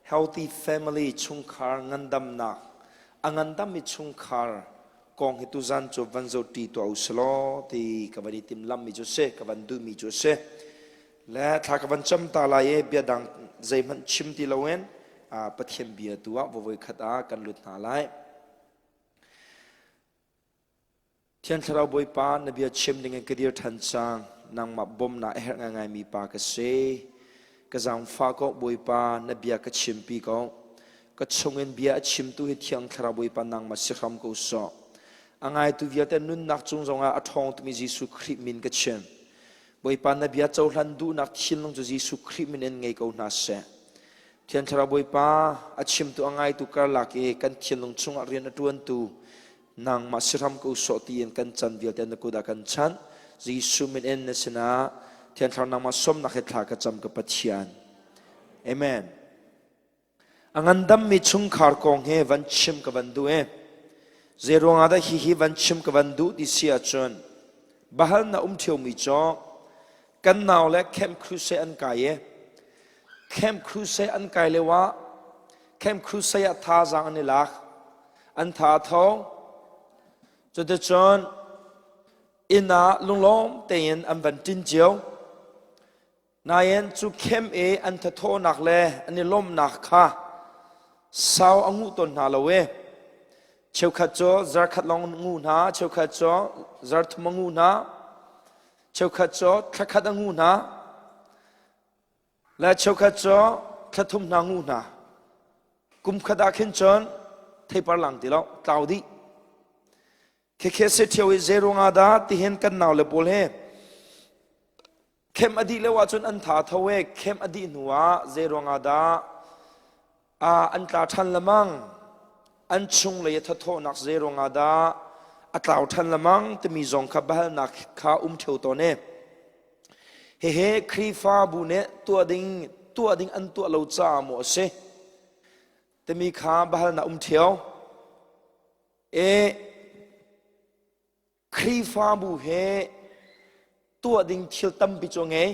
Healthy family chungkhar ngandamnak a ngandammi chungkhar kong hi tuzan cu van zohṭi tuah u silaw ti ka van i timhlammi cu si, ka van duhmi cu si. Le thla ka van cam ta lai i bia dang zeihmanh chim ti loin Pathian bia tu ah voi khat ah kan lut hna lai. Thiang Thlarau Bawipa, na bia chim dingin ka dir ṭhan cang. Nangmah bawmhnak a herh ngaingaimi pa ka si. Ka zaangfah ko, Bawipa, na bia ka chimpi ko. Ka chungin bia a chimtu hi Thiang Thlarau Bawipa nangmah si hram ko sawh. A ngaitu vialte nunnak cung zongah a ṭhawng tumi Jesuh Khrih min ka chim. Bawipa, na bia cohlan duhnak thinlung cu Jesuh Khrih min in ngei ko hna seh. Thiang Thlarau Bawipa, a chimtu a ngaitu karlak i kan thinlung chungah rian a ṭuantu nangmah si hram ko sawh tiin kan can vialte na kut ah kan chanh. Jesuh min in na sinah Thiang Thlarau nangmah sawmnak he thla ka cam, ka Pathian. Amen. A ngandammi chungkhar kong he van chim ka van duh e. Zei ruangah dah hihi van chim ka van duh ti si ahcun bahal na um ṭhiomi cu kan nau le Camp Crusade an kai e. Camp Crusade an kai lio ah Camp Crusade ah thazaang an i lak. An tha a tho. Cuticun inn ah lunglawm tein an van ṭin cio. Nain cu camp i an thathawhnak le an i lawmhnak kha sau a nguh tawn hna lo i cheukhat cu zarkhat lawng ngu hna, cheukhat cu zarthum a ngu hna, cheukhat cu thlakhat a ngu hna. Le cheukhat cu thlathum hna ngu hna. Kum khat ah khin cun theipar lang ti lo, tlau dih. Khekhe se ṭhio i zei ruangah dah tihin kan nau le pawl he khem a dih lio ahcun an tha tho e, khem a dih hnu ah zei ruangah dah an tla ṭhan lemang, an chung lei a thathawhnak zei ruangah dah a tlau ṭhan lemang timi zong kha biahalnak kha um ṭheo tawn e. Hihi Khrihfabu nih tuah ding an tuah lo caah maw a si timi kha biahalnak um ṭheo. E Khrihfabu he tuah ding thil tampi cu a ngei.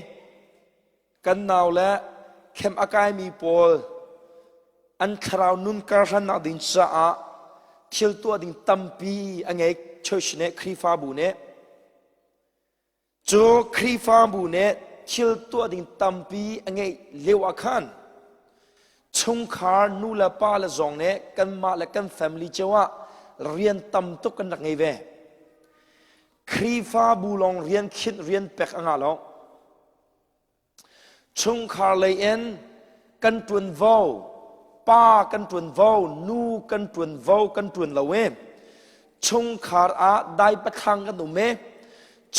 Kan nau le khem a kaimi pawl an thlarau nun karhlannak ding caah thil tuah ding tampi a ngei church nih Khrihfabu nih. Cu Khrihfabu nih thil tuah ding tampi a ngeih lio ah khan chungkhar nu le pa le zong nih kanmah le kan family cio ah rian tam tuk kan rak ngei ve. Khrihfabu lawng rian khinh rian pek a ngah lo. Chungkhar lei in kan ṭuanvo, pa kan ṭuanvo, nu kan ṭuanvo kan ṭuan lo i chungkhar ah dai pathlang kan um i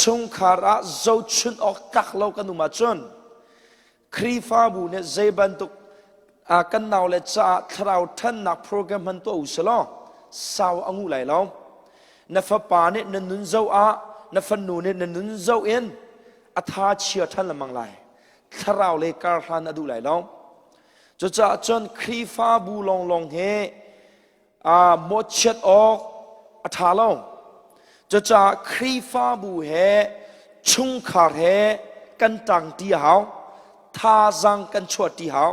chungkhar ah zohchunh awk tlak lo kan um ahcun Khrihfabu nih zei bantuk kan naule caah thlarau ṭhannak program hman tuah u sih law sau a nguh lai lo. Na fapa nih na nun zoh ah, na fanu nih na nun zoh in a tha chia ṭhan lengmang lai. Thlarau le kar hlan a duh lai lo. Cucaah cun Khrihfabu lawnglawng hi mawhchiat awk a ṭha lo. Cucaah Khrihfabu he chungkhar he kan ṭangṭi a hau. Thazaang kan chuahṭi hau.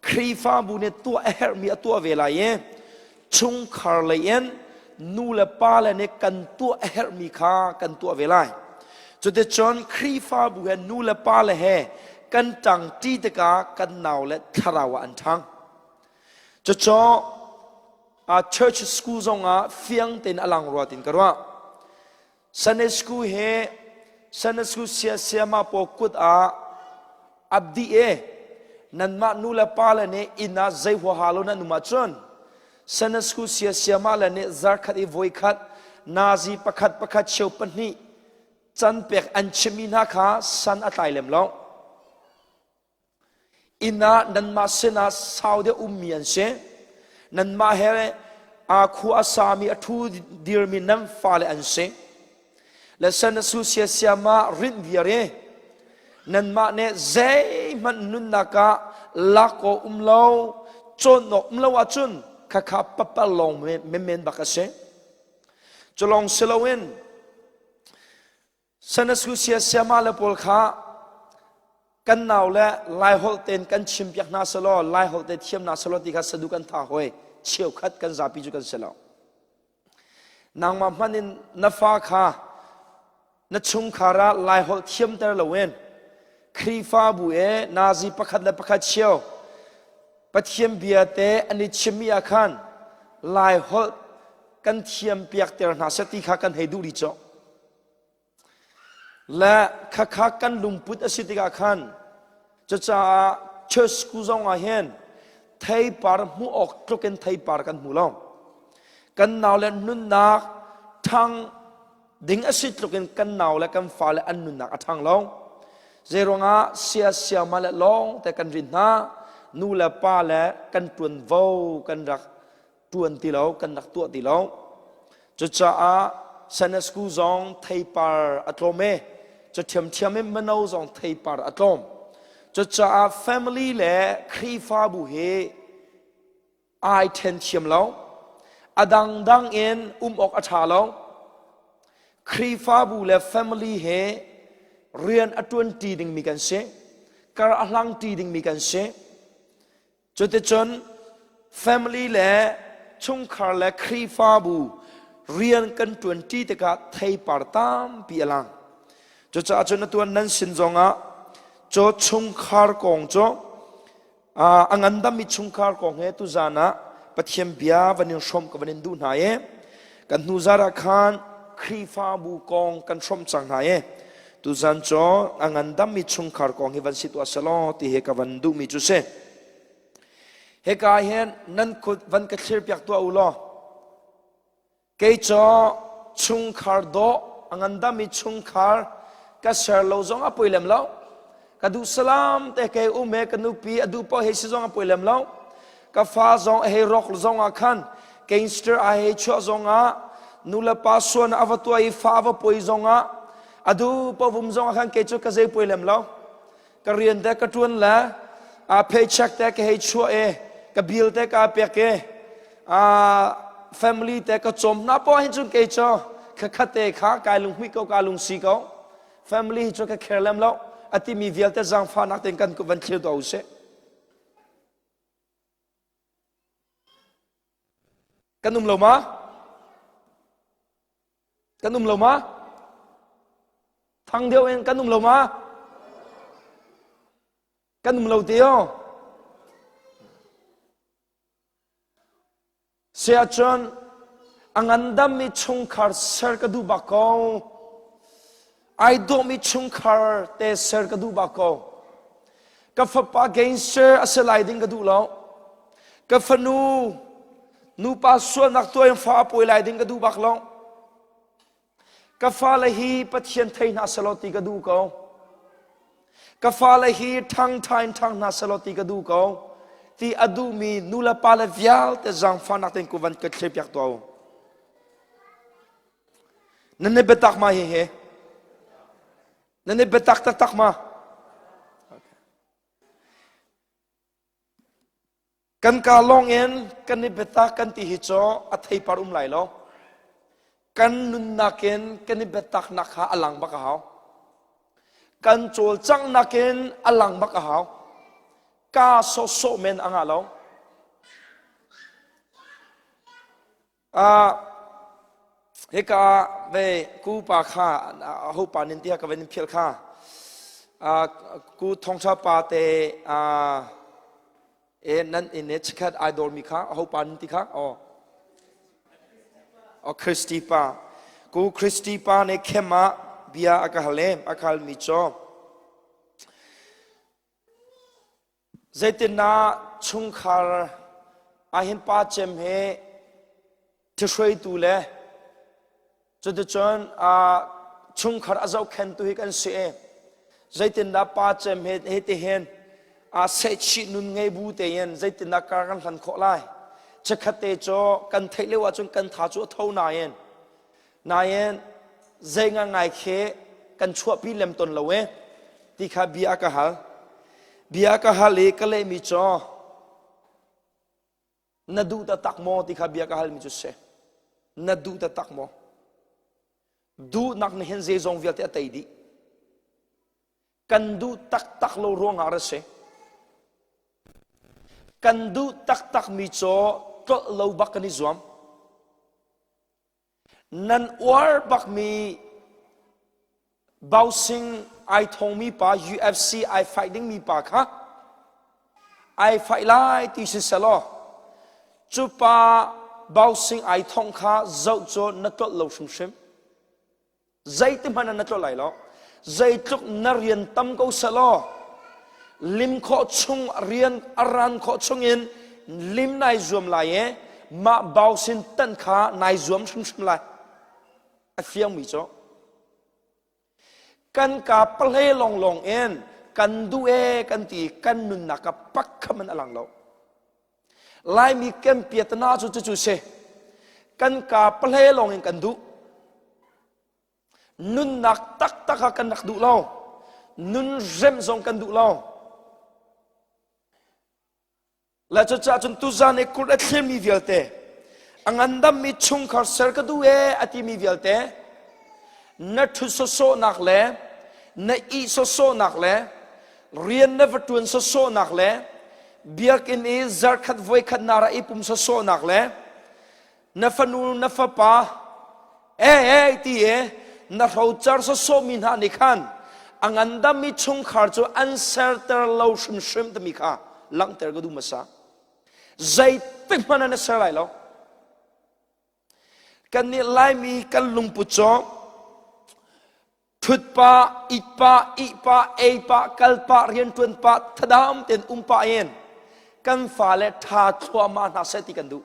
Khrihfabu nih tuah a herhmi a tuah ve lai i chungkhar lei in nu le pa le nih kan tuah a herhmi kha kan tuah ve lai. Cuticun Khrihfabu he nu le pa le he kan ṭangṭi tikah kan nau le thlarau ah an ṭhang. Cucu church school zongah fiang tein a lang rua tin ka ruah. Sunday school he Sunday school sia siama pawl kut ah abdi e nanmah nu le pa le nih inn ah zei huaha lo nan um ahcun Sunday school sia siama le nih zarkhat i voikhat nazi pakhat pakhat cheu pahnih can pek an chimmi hna kha san a tlai lem lo. Inn ah nanmah sinah sau deuh ummi an si. Nanmah he aa khua a sami a ṭhu dirmi nan fale an si. Le san a su siasiam ah rinh viar i nanmah nih zeihmanh nunnak ah lak awk um lo, cawn awk um lo ahcun khakha papal lawng menmen bak a si. Cu lawng si loin Sanasu siasiama le pawl kha. Kan nau le Laiholh tein kan chimpiak hna selaw Laiholh te thiam hna selaw ti kha sadu kan tha hoi cheukhat kan zapi cu kan si lo. Nangmah hmanh in na fa kha na chungkhar ah Laiholh thiamter loin Khrihfabu e nazi pakhat le pakhat cheu Pathian bia te an i chimmi ah khan Laiholh kan thiam piak ter hna seh ti kha kan hei duh rih cawh. Le khakha kan lungput a si tikah khan cucaah church school zong ah hin theipar hmuh awk tluk in theipar kan hmu lo. Kan nau le nunnak ṭhang ding a si tluk in kan nau le kan fale an nunnak a ṭhang lo. Zeiruangah sia siama le lawng te kan rin hna nu le pa le kan ṭuanvo kan rak ṭuan ti lo kan rak tuah ti lo cucaah Sunday school zong theipar a tlawm e cu ṭhiamṭhiam in mino zong theipar a tlawm cucaah family le Khrihfabu hi ai ṭhen thiam lo a dangdang in um awk a ṭha lo Khrihfabu le family he rian a ṭuanṭi dingmi kan si kar a hlangṭi dingmi kan si Cuticun family le chungkhar le Khrihfabu rian kan ṭuanṭi tikah theipar tampi a lang. Cucaah cun atuan nan sin zongah cu chungkhar kong cu a ngandammi chungkhar kong he tuzan ah Pathian bia van in hrawmh ka van in duh hna i kan hnu zar ah khan Khrihfabu kong kan hrawmh cang hna i tuzan cu a ngandammi chungkhar kong hi van si tuah selaw ti hi ka van duhmi cu si. Hika hin nan kut van ka thlir piak tuah u law kei cu chungkhar dawh a ngandammi chungkhar ka ser lo zong a poi lem lo ka duh salam te kei um he ka nupi a duh paoh hei si zong a poi lem lo ka fa zong a hei rawk zong ah khan gangster a hei chuah zong ah nu le pa suan a va tuah i fa a va poi zong ah a duh paoh vum zong ah khan kei cu ka zei poi lem lo ka rian te ka ṭuan le a paycheck te ka hei chuah i ka bill te ka pek i a family te ka cawm hna poah hin cun kei cu khakhat te kha kai lunghmuih ko ka lungsi ko family hi cu ka care lem lo a timi vialte zaangfahnak tein kan van thlir tuah usih kan um lo ma Kan um lo ma? Thang deuh in kan um lo ma? Kan um lo ti o. Siahcun a ngandammi chungkhar ser ka duh bak ko. Ai dawhmi chungkhar te ser ka duh bak ko. Ka fapa gangster a si lai ding ka duh lo. Ka fanu nupa sualnak tuah in fa a pawi lai ding ka duh bak lo. Ka fale hi Pathian thei hna selaw ti ka duh ko. Ka fale hi ṭhang ṭha in ṭhang hna selaw ti ka duh ko. Ti a duhmi nu le pa le vialte zaangfahnak tein ku van ka thlir piak tuah u. Nan i biatak ma hihi? Nan i biatak taktak ma? Kan ka lawng in kan i biatak kan ti hi cu a theipar um lai lo. Kan nunnak in kan i biataknak kha a lang bak a hau. Kan cawlcanghnak in a lang bak a hau. Ka sawhsawh men a ngah lo. Uh, hika ve ku pa kha ho pa nin tiha ka ven phial kha uh, ku thongtha pa te uh, e nan in e chikhat idol mi kha ho pa nin ti kha o o Christy pa ku Christy pa ne khema bia aka hale akal mi cho Zeitindah chungkhar ahhin pa cem he ṭhihruaitu le cuticun chungkhar a zohkhentu hi kan si i zeitindah pa cem he hitihin sehchih nun ngei bu tein zeitindah kar kan hlan khawh lai chikkhat te cu kan theih lio ahcun kan tha cu a tho nain Nain zei ngai khi kan chuahpi lem ton lo e ti kha bia ka hal. Bia ka hal i ka lehmi cu na duh taktak maw ti kha bia ka halmi cu si. Na duh taktak maw? Duhnak nih hin zeizong vialte a tei dih. Kan duh taktak lo ruangah a si. Kan duh taktakmi caw tlolh lo bak kan i zuam. Nan uar bakmi boxing ai thongmi pa UFC ai fight dingmi pa kha ai fight lai ti si selaw cu pa boxing ai thong kha zoh cu na tlolh lo hrimhrim. Zeiti hmanh ah na tlolh lai lo. Zeitluk na rian tam ko selaw lim khawh chung rian a ran khawh chungin lim nai zuam lai i mah bausin tan kha nai zuam hrimhrim lai. A fiangmi cu kan ka pahle longlong in kan duh e kan ti kan nunnak ah pakkham in a lang lo. Laimi kan piatana cu cucu si. Kan ka pahle lawng in kan duh. Nunnak taktak ah kan rak duh lo. Nun rem zong kan duh lo. Le cucaah cun tuzan i kut a thlirmi vialte, a ngandammi chungkhar ser ka duh ee a timi vialte, na ṭhut sawsawhnak le na ih sawsawhnak le rian na va ṭuan sawsawhnak le biakinn i zarkhat voikhat na ra i pum sawsawhnak le na fanu na fapa e e ti e na hrocer sawsawhmi hna nih khan a ngandammi chungkhar cu an serter lo hrimhrim timi kha langhter ka duh hmasa. Zeitik hmanh ah na ser lai lo. Kannih Laimi kan lungput cu ṭhut pah, it pah, ih pah, ei pah, kal pah, rianṭuan pah, thadam tein um pah in kan fale ṭha thluahmah hna seh ti kan duh.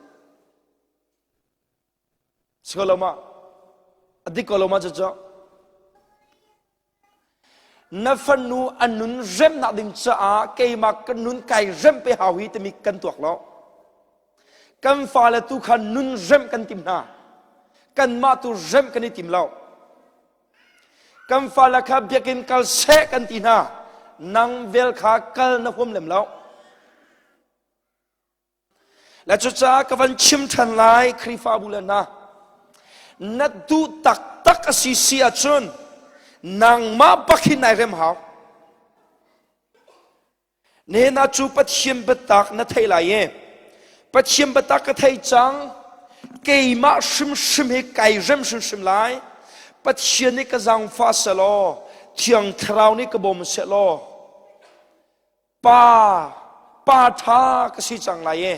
Si ko lo ma? A dik ko lo ma cucu? Na fanu a nun remnak ding caah keimah ka nun kai remh pe hau hi timi kan tuak lo. Kan fale tu kha nun remh kan tim hna. Kanmah tu remh kan i tim lo. Kan fale kha biakinn kal seh kan ti hna. Nang vel kha kal na huam lem lo. Le cucaah ka van chim ṭhan lai Khrihfabu le hna. Na duh taktak a si si ahcun nangmah bak hi nai rem hau. Nena cu Pathian biatak na thei lai i Pathian biatak ka thei cang keimah hrimhrim hi kai rem hrimhrim lai Pathian nih ka zaangfah selaw Thiang Thlarau nih ka bawm selaw Pa pa ṭha ka si cang lai e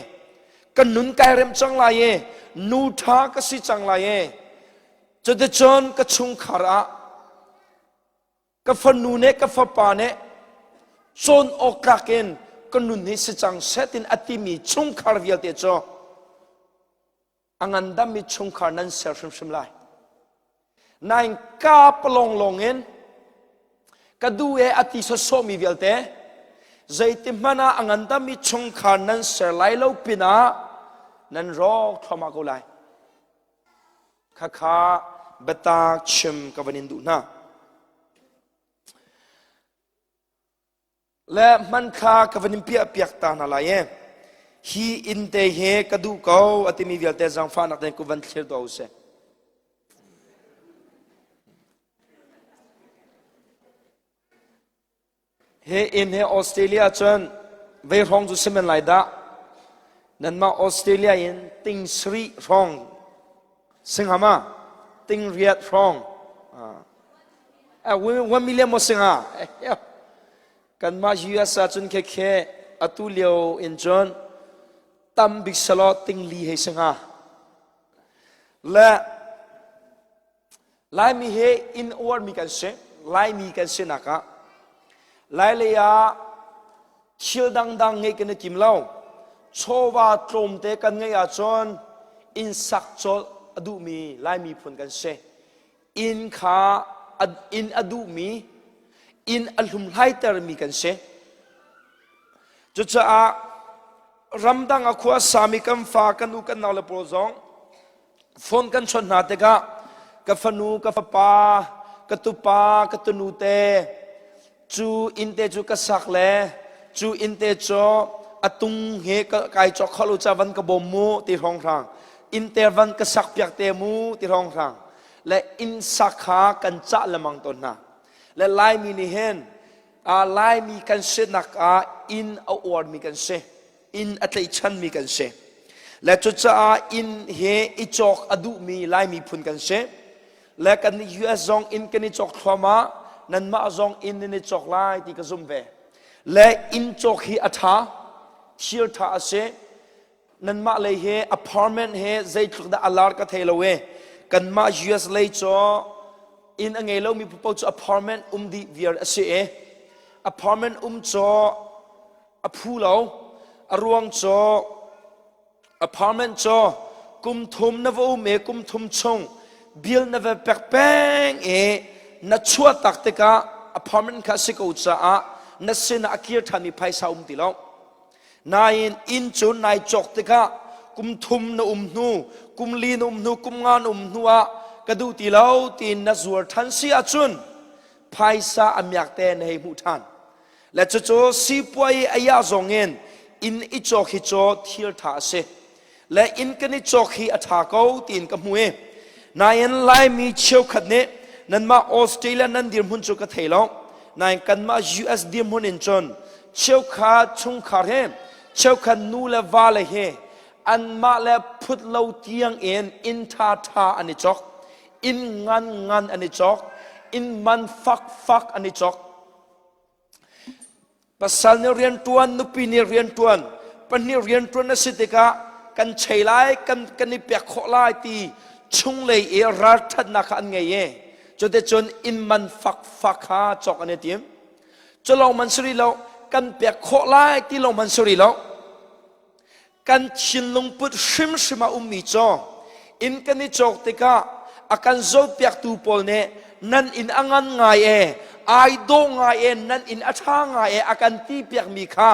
ka nun kai rem cang lai e nu ṭha ka si cang lai e cuticun ka chungkhar ah ka fanu nih ka fapa nih cawn awk tlak in ka nun hi si cang seh tin a timi chungkhar vialte cu a ngandammi chungkhar nan ser hrimhrim lai. Nain ka palong lawng in ka duh e a ti sawsawhmi vialte zeiti hmanh ah a ngandammi chungkhar nan ser lai lo pinah nan rawk thluahmah ko lai. Khakha biatak chim ka van in duh hna. Le hmanthla ka van in piah piak ta hna lai e hi inn te hi ka duh ko a timi vialte zaangfahnak tein ku van thlir tuah usih. Hi inn hi Australia cun vei hrawng cu simen lai dah nanmah Australia in ting sarih hrawng singhama ting riat hrawng 1 million maw singa kanmah US ah cun khekhe atu lio in cun tam bik selaw tingli hei singa le Laimi he inn uarmi kan si Laimi kan si nak ah Lailei ah thil dangdang ngeih kan i tim lo chawva tlawmte kan ngeih ahcun inn sak colh a duhmi Laimi phun kan si inn kha inn a duhmi inn a hlumhlaitermi kan si cucaah ramdang a khua sami kan fa kan u kan nau le pawl zong phone kan chawnh hna tikah ka fanu ka fapa ka tupa ka tunu te cu inn te cu ka sak le cu inn te cu a tung he kai cawk kho lo ca van ka bawm mu ti hrawng hrang inn te van ka sak piak te mu ti hrawng hrang le inn sak kha kan cah lemang tawn hna le laimi nih hin. Laimi kan sinak ah inn a uarmi kan si. Inn a tlaihchanmi kan si. Le cucaah inn he i cawk a duhmi Laimi phun kan si. Le kan US zong inn kan i cawk thluahmah, nanmah zong inn nan i cawk lai ti ka zum ve. Le inn cawk hi a ṭha, thil ṭha a si. Nanmah lei he apartment he zeitluk dah a lar ka thei lo e. Kanmah US lei cu inn a ngei lomi paoh cu apartment um dih viar a si e. Apartment um cu a phu lo. A ruang cu apartment cu kum thum na va um i kum thum chung bill na va pek peng i na chuah tak tikah apartment kha a si ko caah na sinah a kir ṭhanmi phaisa um ti lo. Nain inn cu nai cawk tikah kum thum na um hnu, kum li na um hnu, kum nga na um hnu ah ka duh ti lo tiin na zuar ṭhan si ahcun phaisa a miak te na hei hmuh ṭhan. Le cucu sipuai i a iah zong in inn i cawk hi caw thil ṭha a si. Le inn kan i cawk hi a ṭha ko tiin ka hmu i nain Laimi cheukhat nih nanmah Australia nan dirhmun cu ka thei lo. Nain kanmah US dirhmun in cun cheukhat chungkhar he cheukhat nu le va le he anmah le phut lo tiang in inn ṭha ṭha an i cawk inn ngan ngan an i cawk inn man fak fak an i cawk Pasal nih rianṭuan, nupi nih rianṭuan, pahnih rianṭuan a si tikah kan chei lai, kan, kan i pek khawh lai ti chunglei i ralṭhatnak kha an ngei i cuticun inn man fakfak kha cawk an i tim. Cu lawng man si rih lo, kan pek khawh lai ti lawng man si rih lo. Kan thinlung put hrimhrim a ummi cu inn kan i cawk tikah a kan zohpiaktu pawl nih nan inn a ngan ngai e, ai dawh ngai e, nan inn a ṭha ngai e a kan ti piakmi kha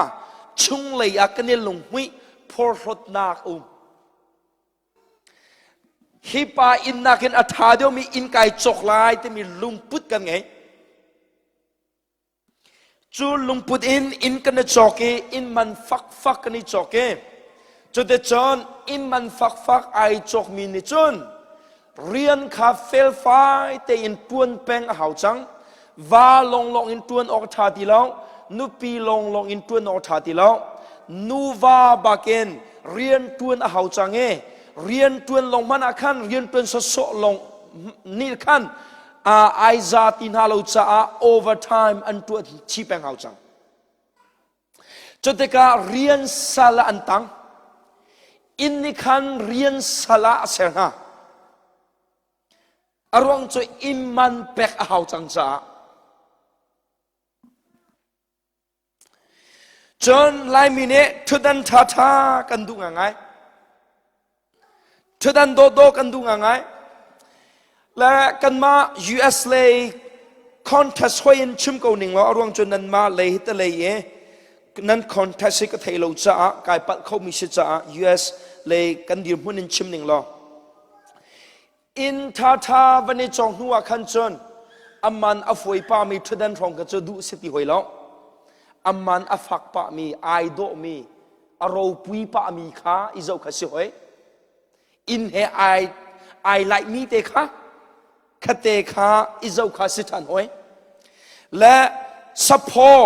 chunglei ah kan i lunghmuih phorhlawtnak um. Hi pa inn nakin a ṭha deuhmi inn kai cawk lai timi lungput kan ngei. Cu lungput in inn kan i cawk i inn man fakfak kan i cawk i cuticun inn man fakfak ai cawkmi nih cun rian kha felfai tein ṭuan peng a hau cang. Va lawnglawng in ṭuan awk a ṭha ti lo, nupi lawnglawng in ṭuan awk a ṭha ti lo. Nuva bakin rian ṭuan a hau cang i rian ṭuan lawng hmanh ah khan rian ṭuan sawsawh lawng nih khan ai za ti hna lo caah overtime an tuah chi peng hau cang. Cutikah rian sal ah an tang. Inn nih khan rian sal ah a ser hna. A ruang cu inn man pek a hau cang caah. Cun Laimi nih ṭhutdan ṭhaṭha kan duh ngaingai. Ṭhutdan dawhdawh kan duh ngaingai. Le kanmah US lei contest hoi in chim ko ning law a ruang cu nanmah lei hi talei i nan contest hi ka thei lo caah kai palh khomi si caah US lei kan dirhmun in chim ning law Inn ṭhaṭha van i cawng hnu ah khan cun aman a fuai pahmi ṭhutdan hrawng kha cu duh si ti hoi lo. Aman a fak pahmi, ai dawhmi, a ropui pahmi kha i zoh kha si hoi. Inn he ai ai laihmi te kha khate kha i zoh kha si ṭhan hoi. Le saphaw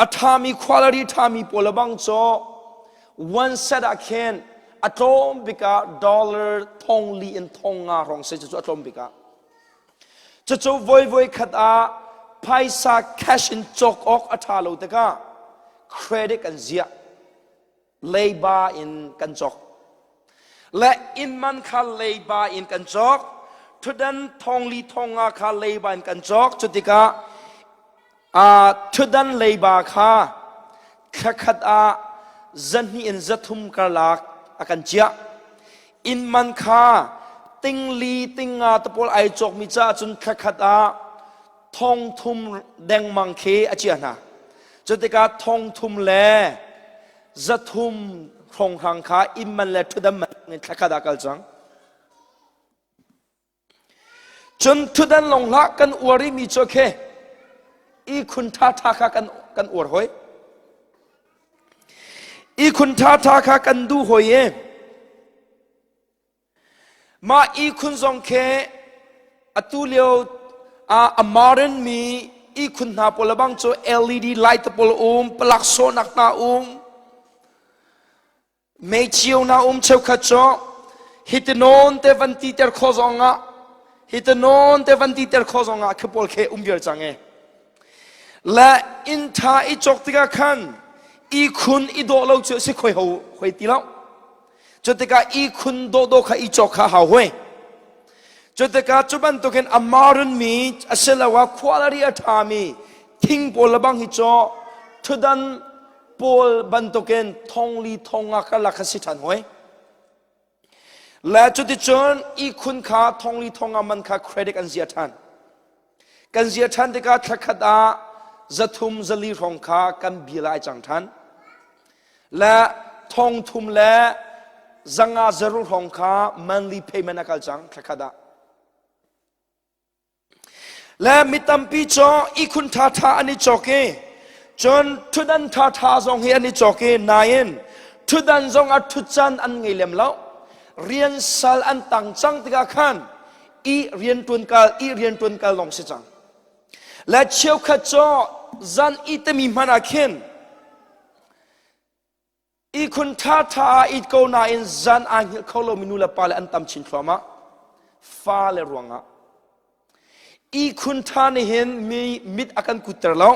a ṭhami khualari ṭhami pawl bang cu one set ah khin a tlawm bik ah dollar thong li in thong nga hrawng si cucu a tlawm bik ah cucu voi voi khat ah phaisa cash in cawk awk a ṭha lo tikah credit kan ziah leiba in kan cawk le inn man kha leiba in kan cawk ṭhutdan thong li thong nga kha leiba in kan cawk cu tikah ṭhutdan leiba kha thlakhat ah zahnih in zathum karlak a kan chiah inn man kha tingli tinga te pawl ai cawkmi caah cun thlakhat ah thong thum dengmang khi a chiah hna cu tikah thong thum le zathum hrawnghrang kha inn man le ṭhutdan man in thlakhat ah kal cang Cun ṭhutdan lawng hlah kan uar i mi cu khi ihkhun ṭhaṭha kha kan, kan uar hoi. Ihkhun ṭhaṭha kha kan duh hoi i mah ihkhun zong khi atu lio ah a modern mi Ihkhun hna pawl le bang cu LED light pawl um, palak sawhnak hna um, meicio hna um cheukhat cu hitinawn te van ti ter kho zong ah hitinawn te van ti ter kho zong ah khi pawl khe um viar cang e. Le inn ṭha i cawk tikah khan ihkhun i dawh lo cu si khoi ho hoi ti lo. Cu tikah ihkhun dawhdawh kha i cawk kha hau hoi. Cu tikah cu bantukin a modern mi asiloah khualari a ṭhami thing pawl le bang hi cu ṭhutdan pawl bantukin thongli thonga karlak kha si ṭhan hoi. Le cuticun ihkhun kha thongli thonga man kha credit an zia ṭhan. Kan zia ṭhan tikah thlakhat ah zathum zali hrawng kha kan bil ai cang ṭhan. Le thongthum le zanga zaru hrawng kha monthly payment a kal cang thlakhat ah. Le mi tampi cu ihkhun ṭhaṭha an i cawk i cun ṭhutdan ṭhaṭha zong hi an i cawk i nain ṭhutdan zong ah ṭhut caan an ngei lem lo. Rian sal an tang cang tikah khan i rianṭuan kal i rianṭuan kal lawng si cang. Le cheukhat cu zan i timi hmanh ah khin ihkhun ṭhaṭha ah it ko nain zan aa hngilh kho lomi nu le pa le an tam chin thluahmah. Fale ruangah. Ihkhun ṭha nih hin mi mit a kan kutter lo.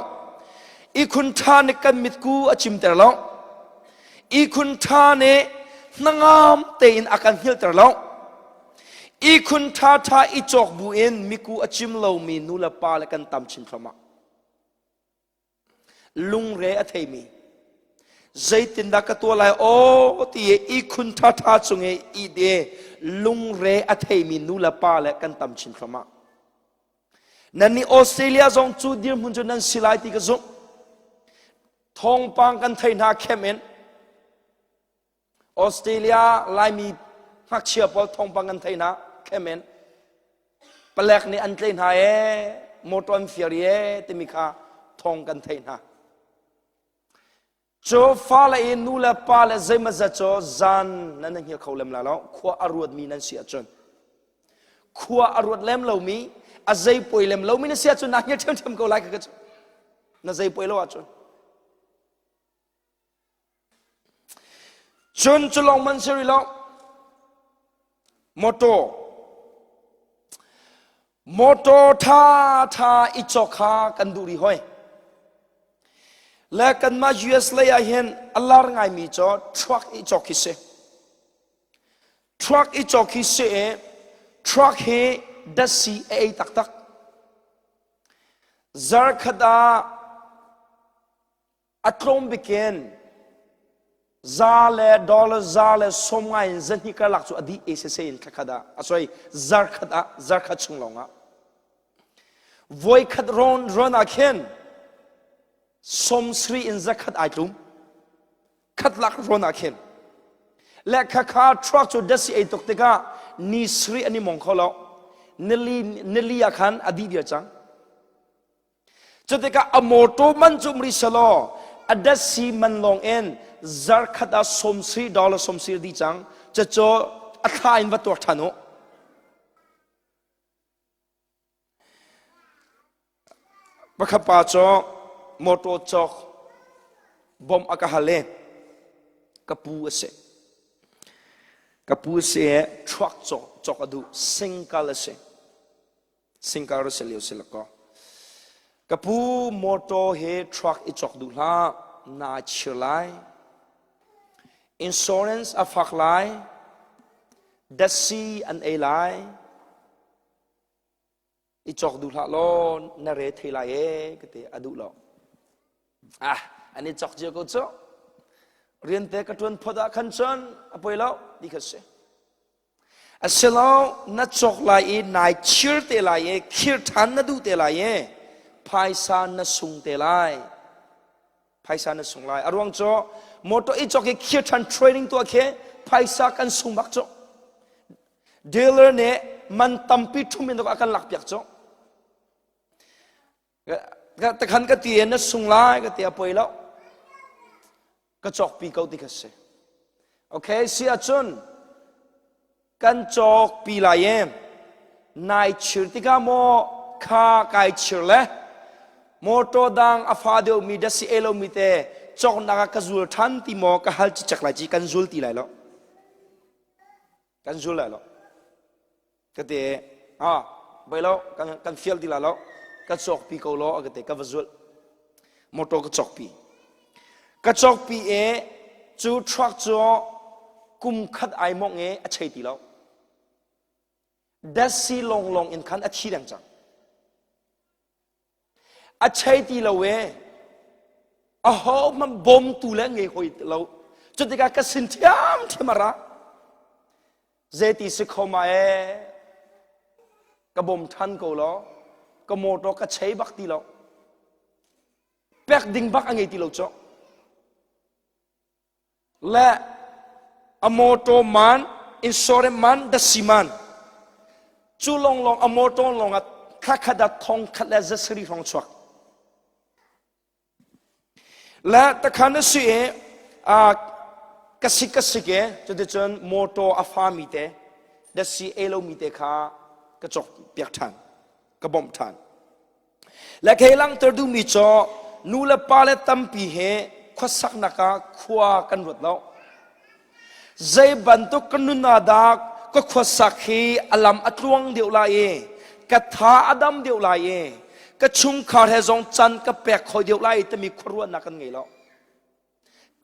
Ihkhun ṭha nih kan mitku a cimter lo. Ihkhun ṭha nih hnangam tein a kan hngilhter lo. Ihkhun ṭhaṭha i cawk buin miku a cim lomi nu le pa le kan tam chin thluahmah. Lungre a theimi zeitindah ka tuah lai aw ti i ihkhun ṭhaṭha cung i ih de lungre a theimi nu le pa le kan tam chin thluahmah. Nan nih Australia zong cu dirhmun cu nan si lai ti ka zumh. Thawngpang kan thei hna khem in Australia Laimi ngakchia pawl thawngpang kan thei hna khem in palek nih an tlei hna ee motor an fir ee timi kha thawng kan theih hna. Cu fale i nu le pa le zeimawzat cu zan nan hngil kho lem la lo khua a ruatmi nan si ahcun khua a ruat lem lomi a zei poi lem lomi na si ahcun na hngil ṭhiamṭhiam ko lai ka cu na zei poi lo ahcun Cun cu lawng man si rih lo. Motor. Motor tha tha i cawk kha kan duh rih hoi. Le kanmah US lei ah hin a lar ngaimi cu truck i cawk hi si. Truck i cawk hi si i truck hi datsi a ei taktak. Zarkhat ah A tlawm bikin za le dollar za le sawm ngai in zahnih karlak cu a dih ACC in thlakhat ah a soi zarkhat ah zarkhat chung lawng ah voikhat rawn rawn ah khin sawm sri in zakhat ai tlum khat lak rawn ah khin le khakha truck cu dasi ei tuk tikah ni sri an i mong kho lo nili nili ah khan a dih dir cang Cutikah a mawṭaw man cu um rih selaw a datsi man lawng in zarkhat ah sawmsarih dollar sawmsarih dih cang. Cucu a thla in va tuak ṭhan u. Pakhat pa cu mawṭaw cawk bawmh a ka hal i ka pu a si. Ka pu a si i truck cawk, cawk a duh. Single a si. Singkar si lio si lako. Ka pu motor he truck i cawk duh hlah naa chir lai. Insurance a fak lai. Datsi an ei lai. I cawk duh hlah law na re thei lai e ka ti a duh lo. Ah, an i cawk cia ko cu. Rian te ka tuan phot ah khan cun a poi lo ti kha si. Asilo na cawk lai i nai chir te lai i khir ṭhan na duh te lai i phaisa na sung te lai. Phaisa na sung lai. A ruang cu motor i cawk i khir ṭhan training tuah khi phaisa kan sung bak cu. Dealer nih man tampi ṭhum in a kan lak piak cu. Takhan ka ti na sung lai ka ti a poi lo. Ka cawkpi ko ti kha si. Okay, si ahcun kan cawkpi lai e. Nai chir tikah maw kha kai chir le. Motor dang a fa deuhmi dasi ei lomi te cawknak ah ka zul ṭhan ti maw ka hal cicek lai ci kan zul ti lai lo. Kan zul lai lo. Ka te ah bai lo kan kan fial ti lai lo. Ka cawkpi ko law ka te ka va zulh. Motor ka cawkpi. Ka cawkpi e cu truck cu kum khat ai mong e a chei ti lo. Datsi lawnglawng in khan a thi deng cang. A chei ti lo e. Aho hmanh bawmtu le ngei hoi lo. Cu tikah ka sin ṭhiamṭhiam a ra. Zeiti si kho ma e. Ka bawm ṭhan ko law. Ka motor ka chei bak ti lo. Pek ding bak a ngei ti lo cu. Le a motor man insurance man dasi man cu lawnglawng a motor lawng ah thla khat ah thong khat le zasarih hrawng chuak le takhan a si i ka sik ka sik e cuticun motor a fami te dasi ei lomi te kha ka cawk piak ṭhan ka bawmh ṭhan Le kei langhter duhmi cu nu le pa le tampi he khuasaknak ah khua kan ruat lo. Zei bantuk ka nun ah dah ka khuasak hi a lam a tluang deuh lai i ka tha a dam deuh lai i ka chungkhar he zong can ka pek kho deuh lai timi khuaruahnak kan ngei lo.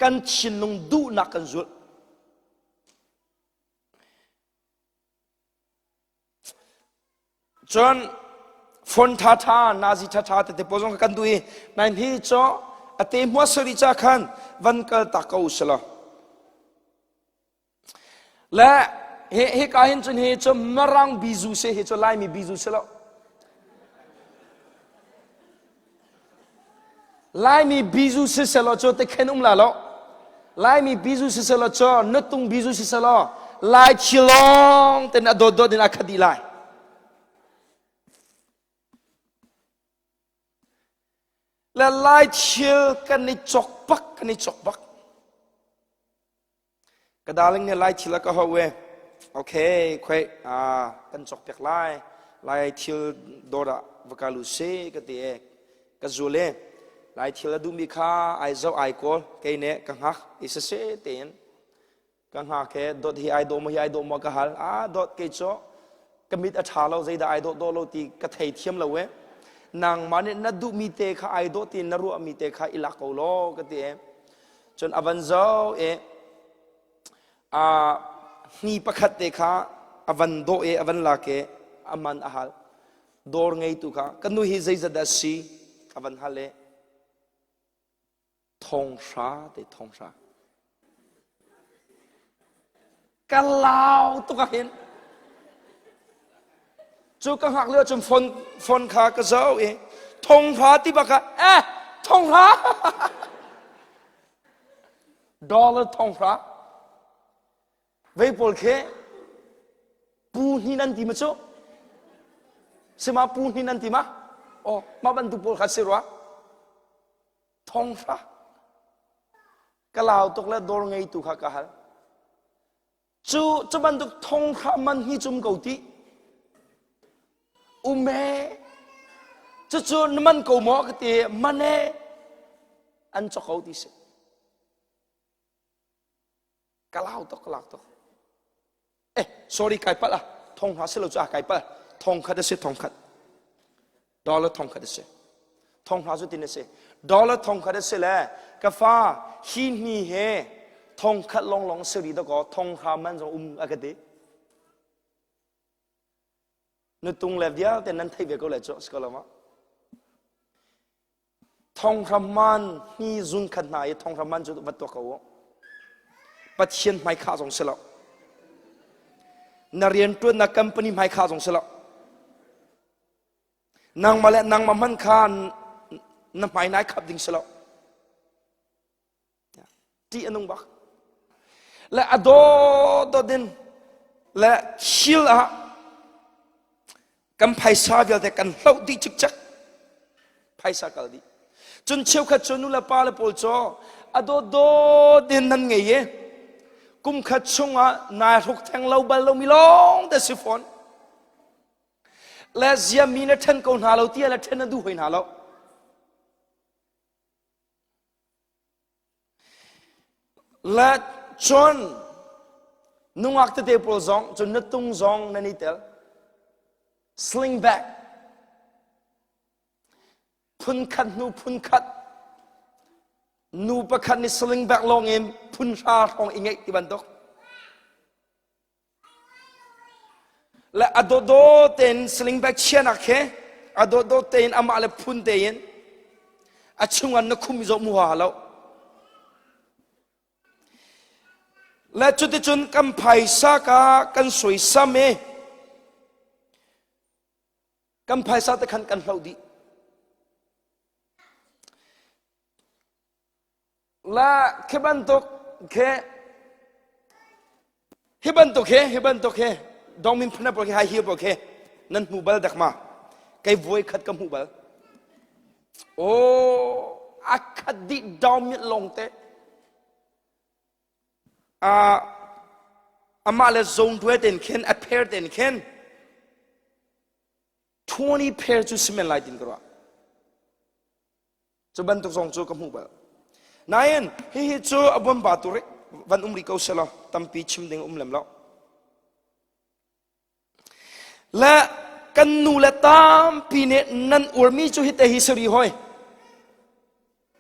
Kan thinlung duhnak kan zulh. Cun phone ṭhaṭha, nazi ṭhaṭha tete pawl zong kha kan duh i nain hi cu a te hmua sari ca khan van kal tak ko u selaw. Le hi hika hin cun hi cu Mirang bizu si hi cu Laimi bizu si lo. Laimi bizu siselaw cu tikhen um la lo. Laimi bizu siselaw cu nutung bizu siselaw Lai thi lawng ten a dawt dawt in a khat dih lai. Le Lai thil kan i cawk bak kan i cawk bak. Ka darling nih Lai thil a ka hau e. Okay, khoi ah kan cawk piak lai. Lai thil dawr ah va kal u si ka ti e. Ka zul e. Lai thil a duhmi kha ai zoh ai kawl kei nih ka hngak i sase tein ka hngak he dot hi ai dawh maw hi ai dawh maw ka hal. Ah dot kei cu ka mit a ṭha lo zeidah ai dawh dawh lo ti ka thei thiam lo e. Nangmah nih na duhmi te kha ai dawh ti na ruahmi te kha i lak ko law ka ti e. Cun a van zoh i a hni pakhat te kha a van dawh i a van lak i a man a hal. Dawr ngeitu kha ka nu hi zeizat dah si a van hal i thonghra te thonghra. Ka lau tuk ah hin cu ka hngak lio cun phone phone kha ka zoh i thonghra ti bak ah eh thonghra dollar thonghra vei pawl khi pu hni nan ti ma cu sima pu hni nan ti ma oh mah bantuk pawl kha si rua thonghra ka lau tuk le dawr ngeitu kha ka hal Cu cu bantuk thonghra man hi cum ko ti. Ume cucu na man ko maw ka ti man e an chok ko ti si. Ka lau tuk ka lau tuk. Eh sorry kai palh ah thonghra si lo cu ah kai palh thong khat a si thong khat. Dollar thong khat a si. Thong hna cu tin a si. Dollar thong khat a si le ka fa hi hni he thong khat longlong si rih dakaw thong hra man zong um a ka ti. Nutung le vialte nan theih ve ko le cu si ko lo ma. Thong hra man hni zun khat hna i thong hra man cu va tuak ko u. Pathian hmai khah zong si lo. Na rianṭuannak company hmai khah zong si lo. Nangmah le nangmah hmanh kha na hmai nai khap ding si lo. Ṭih a nung bak. Le a dawt in le thil ah kan phaisa vialte kan hloh dih cikcek. Phaisa kal dih. Cun cheukhat cu nu le pa le pawl cu a dawt in nan ngei i kum khat chungah nai hruk theng lo bal lomi lawng te si fawn. Le ziami na ṭhen ko hna lo tiah le ṭhen na duh hoi hna lo. Le cun nungak tete pawl zong cun na tung zong nan i tel. Sling bag phunkhat hnu phunkhat nu pakhat nih sling bag lawng in phun hra hrawng i ngeih ti bantuk Le a dawdawt tein sling bag chianak khi a dawdawt tein amah le phun tein a chungah na khum i zoh mu ha lo. Le cuticun kan phaisa ka kan soisam i kan phaisa te khan kan hloh dih. La khi bantuk khi hi bantuk hi hi bantuk hi dongmin phuna pawl khi high heel pawl khi nan hmu bal dak ma kei voi khat ka hmu bal oh a khat dih dawm mit long te a amah le zone duai ten khin a pher ten khin 20 pair cu simen lai tin ka ruah Cu bantuk zong cu ka hmuh bal. Nain hihi cu a buanba tu van um rih ko selaw tampi chim ding um lem lo. Le kan nu le tampi nih nan uarmi cu hite hi sari hoi.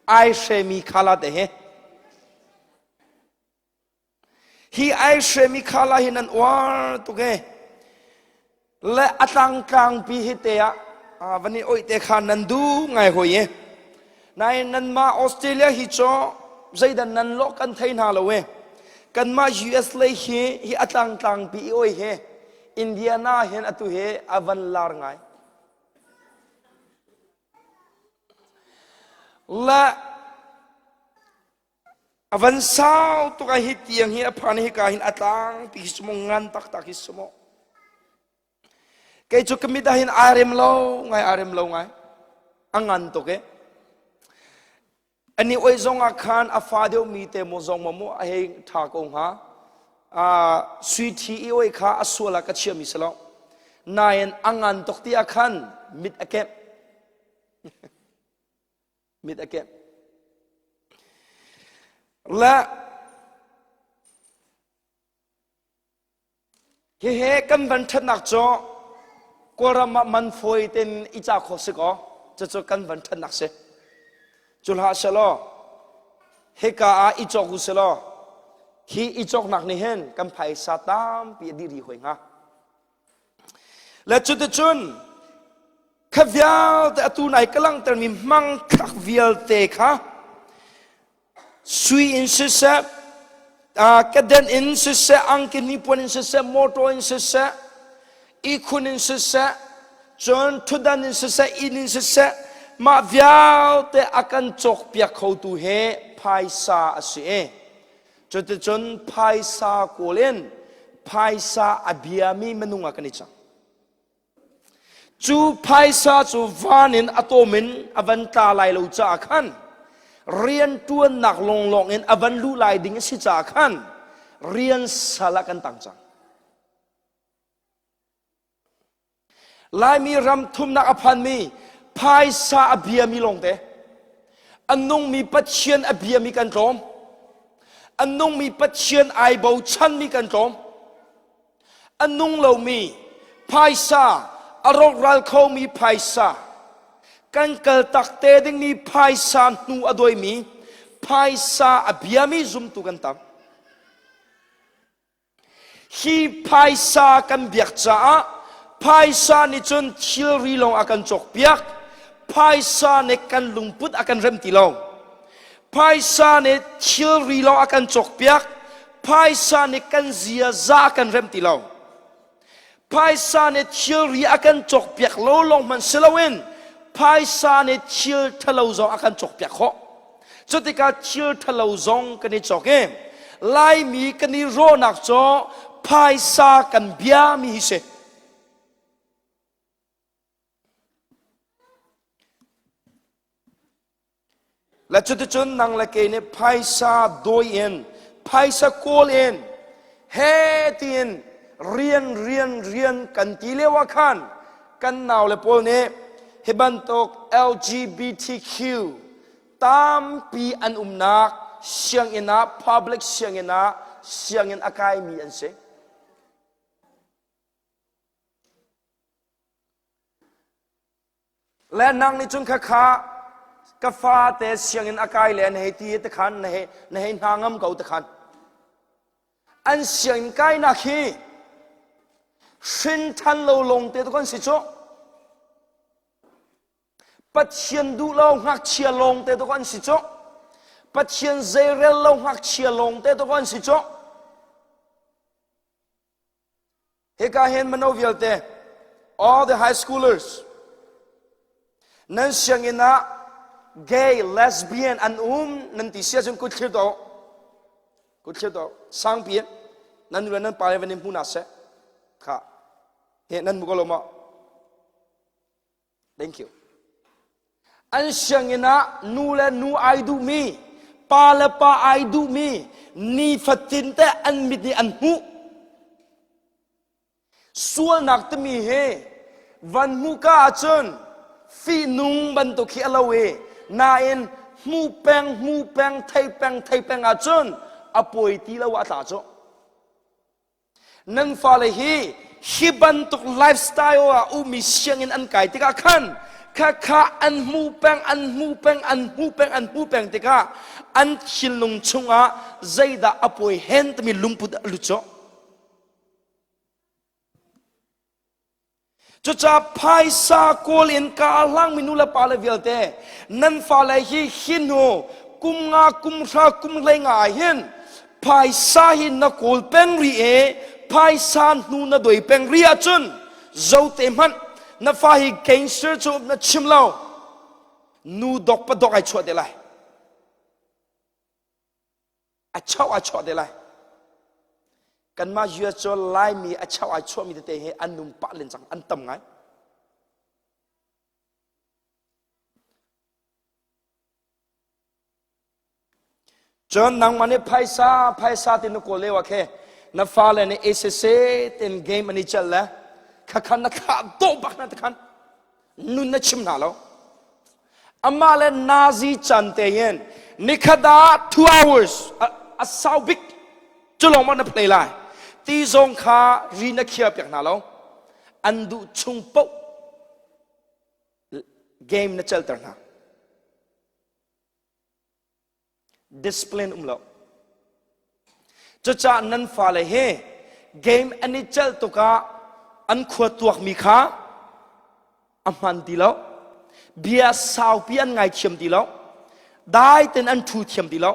Ai hremi khala te hi. Hi ai hremi khala hi nan uar tuk e. Le a tlangtlangpi hi te ah van i oih te kha nan du ngai hoi e. Nain nanmah Australia hi cu zeidan nan lawh kan thei hna lo e. Kanmah US lei hi hi a tlangtlangpi i oi hi Indiana hin atu hi a van lar ngai. Le A van sau tuk ah hi tiang hi a phan hika hin a tlang ti hi sumo ngan taktak hi sumo. Kei cu ka mit ah hin aa rem lo ngai aa rem lo ngai. A ngan tuk e. Ani oi zong ah khan a fa deuh mi te mo zong mo mo a hei tha ko hnga. A sui thi i oi kha a sual ah ka chia mi si lo. Nain a ngan tuk ti ah khan mit a kemh. Mit a kemh. Le hihi kan van ṭhatnak cu Kawlram ah man fawi ten i ca kho si kaw cucu kan van ṭhatnak si. Cu hlah selaw hika ah i cawk u selaw hi i cawknak nih hin kan phaisa tampi a dih rih hoi hnga. Le cuticun kha vialte atu nai ka langhtermi hmangthlak vialte kha sui in siseh kaden in siseh angki hnipuan in siseh motor in siseh ihkhun in siseh cun ṭhutdan in siseh inn in siseh mah vialte a kan cawkpiak khotu he phaisa a si i cuticun phaisa kawl in phaisa a biami minung ah kan i cang Cu phaisa cu van in a tawm in a van tla lai lo caah khan rianṭuannak lawnglawng in a van luh lai ding a si caah khan rian sal ah kan tang cang. Laimi ram thumnak a phanmi phaisa a biami lawngte a nungmi Pathian a biami kan tlawm. A nungmi Pathian ai bochanmi kan tlawm. A nung lomi phaisa, a rawkral khomi phaisa, kan kaltak te dingmi phaisa hnu a doimi phaisa a biami zumtu kan tam. Hi phaisa kan biak caah phaisa nih cun thilri lawng a kan cawkpiak. Phaisa nih kan lungput a kan rem ti lo. Phaisa nih thilri lawng a kan cawkpiak. Phaisa nih kan ziaza a kan rem ti lo. Phaisa nih thilri a kan cawkpiak lo lawng hmanh si loin phaisa nih thil ṭhalo zong a kan cawkpiak khawh. Cutikah thil ṭhalo zong kan i cawk i Laimi kan i rawhnak cu phaisa kan biami hi si. Le cuticun nang le kei nih phaisa dawi in, phaisa kawl in, he tiin rian rian rian kan ti lio ah khan kan nau le pawl nih hi bantuk LGBTQ tampi an umnak. sianginn ah public sianginn ah sianginn a kaimi an si. Le nang nih cun khakha ka fate sianginn a kai le na hei ti te khan na hei na hei hna ngam ko te khan an sianginn kainak hi hrin than lo lawng te tu kan si cu Pathian duh lo ngakchia lawng te tu kan si cu Pathian zeirel lo ngakchia lawng te tu kan si cu Hika hin mino vialte, all the high schoolers, nan sianginn ah gay, lesbian an um nan ti sia cun kut thlir to kut thlir to sangpi in nan nu le nan pa le van in hmu na seh kha he nan mu ko lo maw Thank you. An sianginn ah nu le nu ai duhmi, pa le pa ai duhmi nifatin te an mit nih an hmuh. Sualnak timi hi van hmuh ka ahcun fihnung bantuk hi a lo i nain hmu peng hmu peng thei peng thei peng ahcun a pawi ti lo ah a tla cu. Nan fale hi hi bantuk lifestyle ah ummi sianginn an kai tikah khan khakha an hmu peng an hmu peng an hmu peng an hmu peng tikah an thinlung chungah zeidah a pawi hen timi lungput a lut cawh. Cucaah phaisa kawl in ka hlangmi nu le pa le vialte nan fale hi hi hnu kum nga kum hra kum hlei nga ah hin phaisa hi na kawl peng ri e phaisa hnu na doi peng ri ahcun zote hmanh na fa hi gangster cu na chim lo nu dok pa dok ai chuah te lai a chauh ai chuah te lai kanmah US cu Laimi a chauh ai chuahmi tete hi an nung pah len cang an tam ngai cun nangmah nih phaisa phaisa ti na kawl lio ah khe na fale nih ACC ten game an i celh le khakhan na thlah dawh bak na takhan nun na chim hna lo amah le nazi chan te hin nikhat ah 2 hours a sau bik cu lawng ma na play lai ti zong kha ri na khia piak hna lo an duh chung poh game na chelter hna Discipline um lo. Cucaah nan fale hi game an i celh tukah an khua tuakmi kha a hman ti lo. Bia saupi an ngaithiam ti lo. Dai ten an ṭhu thiam ti lo.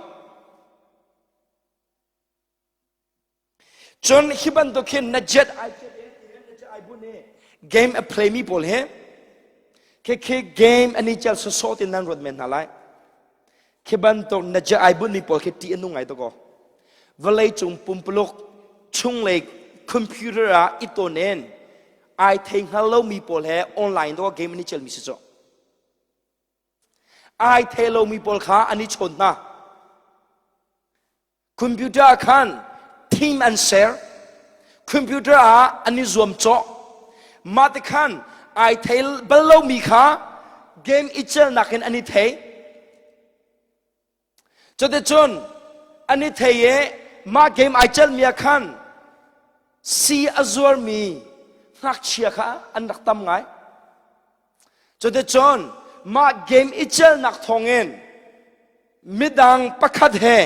Cun hi bantuk hin na jet ai jet na jet ai bun i game a play mi pawl hi khi khi game an i cel sawsawh tin nan ruat men hna lai. Khi bantuk na jet ai bun mi pawl khi ṭih a nung ngai tuk aw. Vawlei cung pumpuluk chunglei computer ah i tawn in ai thei hngal lomi pawl he online do game an i celmi si cu. Ai thei lomi pawl kha an i chawn hna. Computer ah khan team an ser. Computer ah an i zuamcawh. Mah ti khan ai thei bal lomi kha game i celnak in an i thei. Cuticun an i thei i mah game ai celmi ah khan si a zuarmi ngakchia kha an rak tam ngai. Cuticun mah game i celnak thawngin midang pakhat he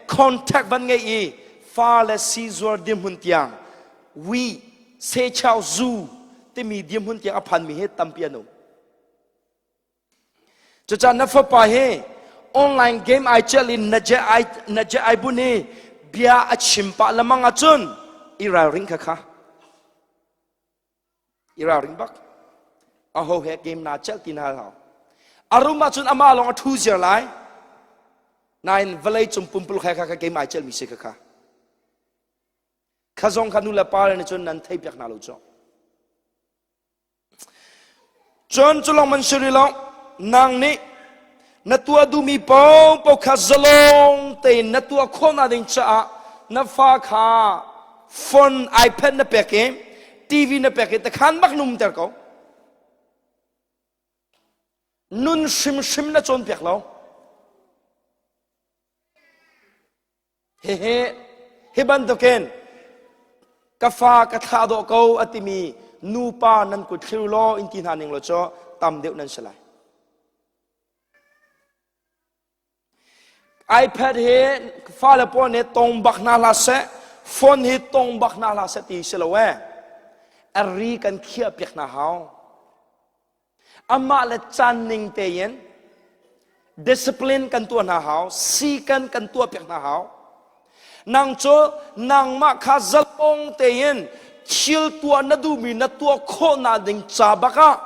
contact van ngei i fa le si zuar dirhmun tiang wi sechau zu timi dirhmun tiang a phanmi hi tampi an um. Cucaah na fapa hi online game ai celh in na je ai na je ai bun i bia a chim pah lamang ahcun i ralring kha kha i ralring bak aho he game na celh ti na hau arum ahcun amah lawng a thu ziar lai nain vawlei cung pumpuluk he kha kha game ai celmi si kha kha kha zong kha nu le pa le nih cun nan thei piak hna lo cu Cun cu lawng man si rih lo, nang nih na tuah duhmi paohpaoh kha zalong tein na tuah khawhnak ding caah na fa kha phone, iPad na pek i TV na pek i takhan bak numter ko. Nun hrimhrim na cawnpiak lo. Hihi hi bantukin ka fa ka thlah dawh ko a timi nupa nan kut thlir law in ti hna ning law cu tam deuh nan si lai. iPad hi fale pawl nih tong bak hna hlah seh, phone hi tong bak hna hlah seh ti si lo ee. A ri kan khiah piak hna hau. Amah le caan ning tein discipline kan tuah hna hau, sikan kan tuah piak hna hau. Nang cu nangmah kha zalong tein thil tuah na duhmi na tuah khawhnak ding ca bak ah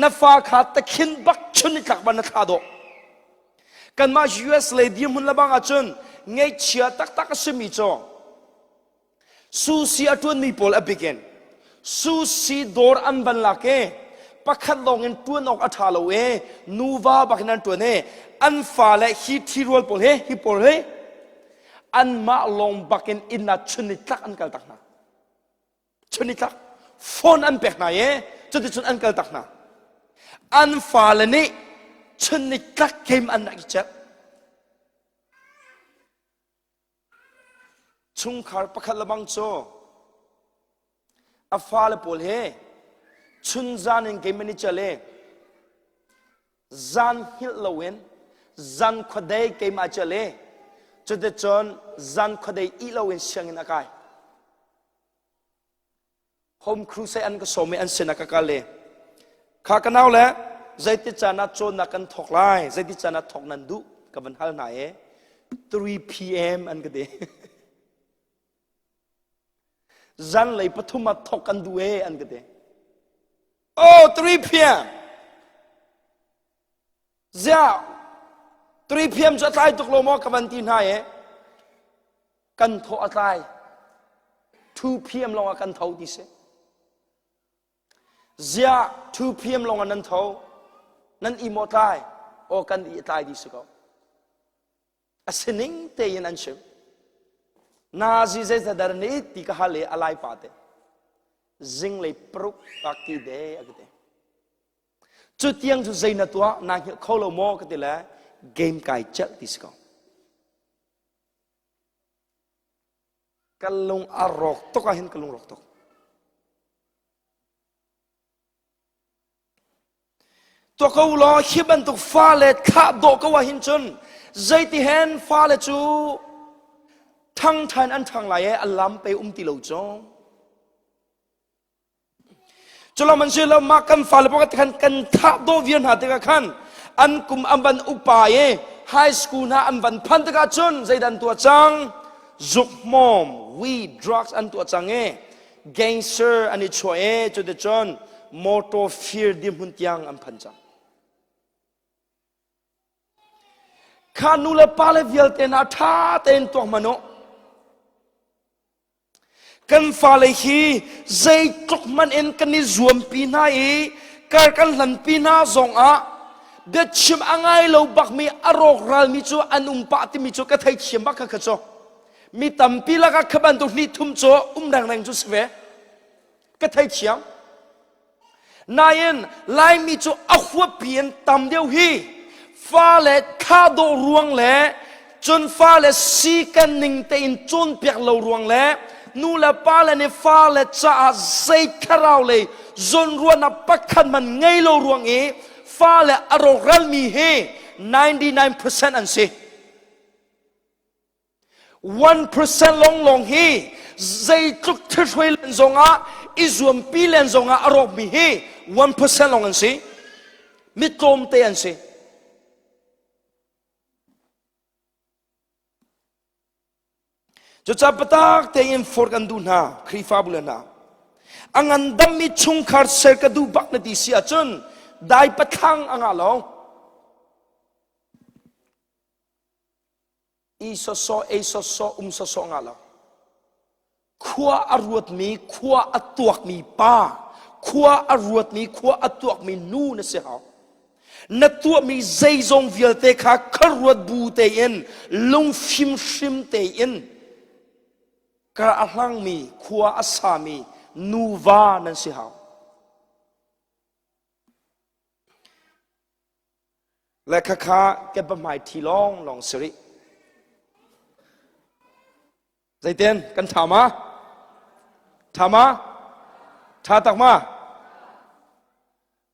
na fa kha takhin bak chun ni tlak ban na thlah dawh. Kanmah US lei dirhmun lebang ahcun ngaihchia taktak a simi cu sushi a ṭuanmi pawl a bikin sushi dawr an van lak i pakhat lawng in ṭuan awk a ṭha lo i nuva bak in an ṭuan i an fale hi ṭhirual pawl hi hi pawl hi anmah lawng bakin inn ah chun ni tlak an kal tak hna. Chun ni tlak phone an pek hna i cuticun an kal tak hna. An fale nih chun ni tlak game an rak i celh. Chungkhar pakhat lebang cu a fale pawl he chunzan in game an i celh i zan hngilh loin zan khuadei keimah celh i cuticun zan khuadei ih loin sianginn a kai. Home crusade an ka sawm i an sinah ka kal i kha ka nau le zeiti caan ah cawnnak kan thawk lai zeiti caan ah thawk nan duh ka van hal hna i 3 p.m. an ka ti zanlei pathum ah thawk kan duh e an ka ti oh 3 p.m. ziah 3 p.m. cu a tlai tuk lo maw ka van ti hna i kan thawh a tlai 2 p.m. lawng ah kan tho ti si ziah 2 p.m. lawng ah nan tho nan i maw tlai aw kan i tlai ti si ko a sining tein an chim nazi zeizadar nih ti ka hal i a lai pa te zinglei paruk ak ti de a ka ti cu tiang cu zei na tuah naa hngilh kho lo maw ka ti le game kai celh ti si ko Ka lung a rawk tuk ah hin ka lung rawk tuk. Tuah ko law hi bantuk fale thlah dawh ko ah hin cun zeiti hen fale cu ṭhang ṭhan an ṭhang lai i a lam pe um ti lo cu. Culo man si lo mah kan fale pakhat khan kan thah dawh viar hna tikah khan an kum an van upa i high school hna an van phan tikah cun zeidah an tuah cang zuk hmawm weed drugs an tuah cang i gangster an i chuah i cuticun motor fir dirhmun tiang an phan cang kha nu le pa le vialte hna ṭha tein tuak hmanh u Kan fale hi zeitluk hmanh in kan i zuampi hna i kar kan hlanpi hna zongah biachim a ngai lo bakmi a rawkralmi cu an um pah timi cu ka theithiam bak kha kha cu mi tampi lakah kha bantuk hnih thum cu um rengreng cu si ve ka theithiam Nain Laimi cu a huappi in tam deuh hi fale thladawh ruang le cun fale si kan ning tein cawnpiak lo ruang le nu le pa le nih fale caah zei thlarau lei zawnruahnak pakhat hmanh ngei lo ruang i fale a rawkralmi hi 99% an si. 1% lawnglawng hi zeitluk thihruai len zongah i zuampi len zongah a rawkmi hi 1% lawng an si mi tlawmte an si cucaah patak tein forh kan duh hna Khrihfabu le hna a ngandammi chungkhar ser ka duh bak na ti si ahcun dai pathlang a ngah lo I sawsawh, ei sawsawh, um sawsawh ngah lo. Khua a ruatmi, khua a tuakmi pa, khua a ruatmi, khua a tuakmi nu na si hau. Na tuahmi zeizong vialte kha khuaruat bu tein, lungfim hrim tein, kar a hlangmi, khua a sami nuva nan si hau. Le khakha ke pahmai thi lawng lawng si rih. Zeitin kan ṭha ma? Ṭha ma? Ṭha tak ma?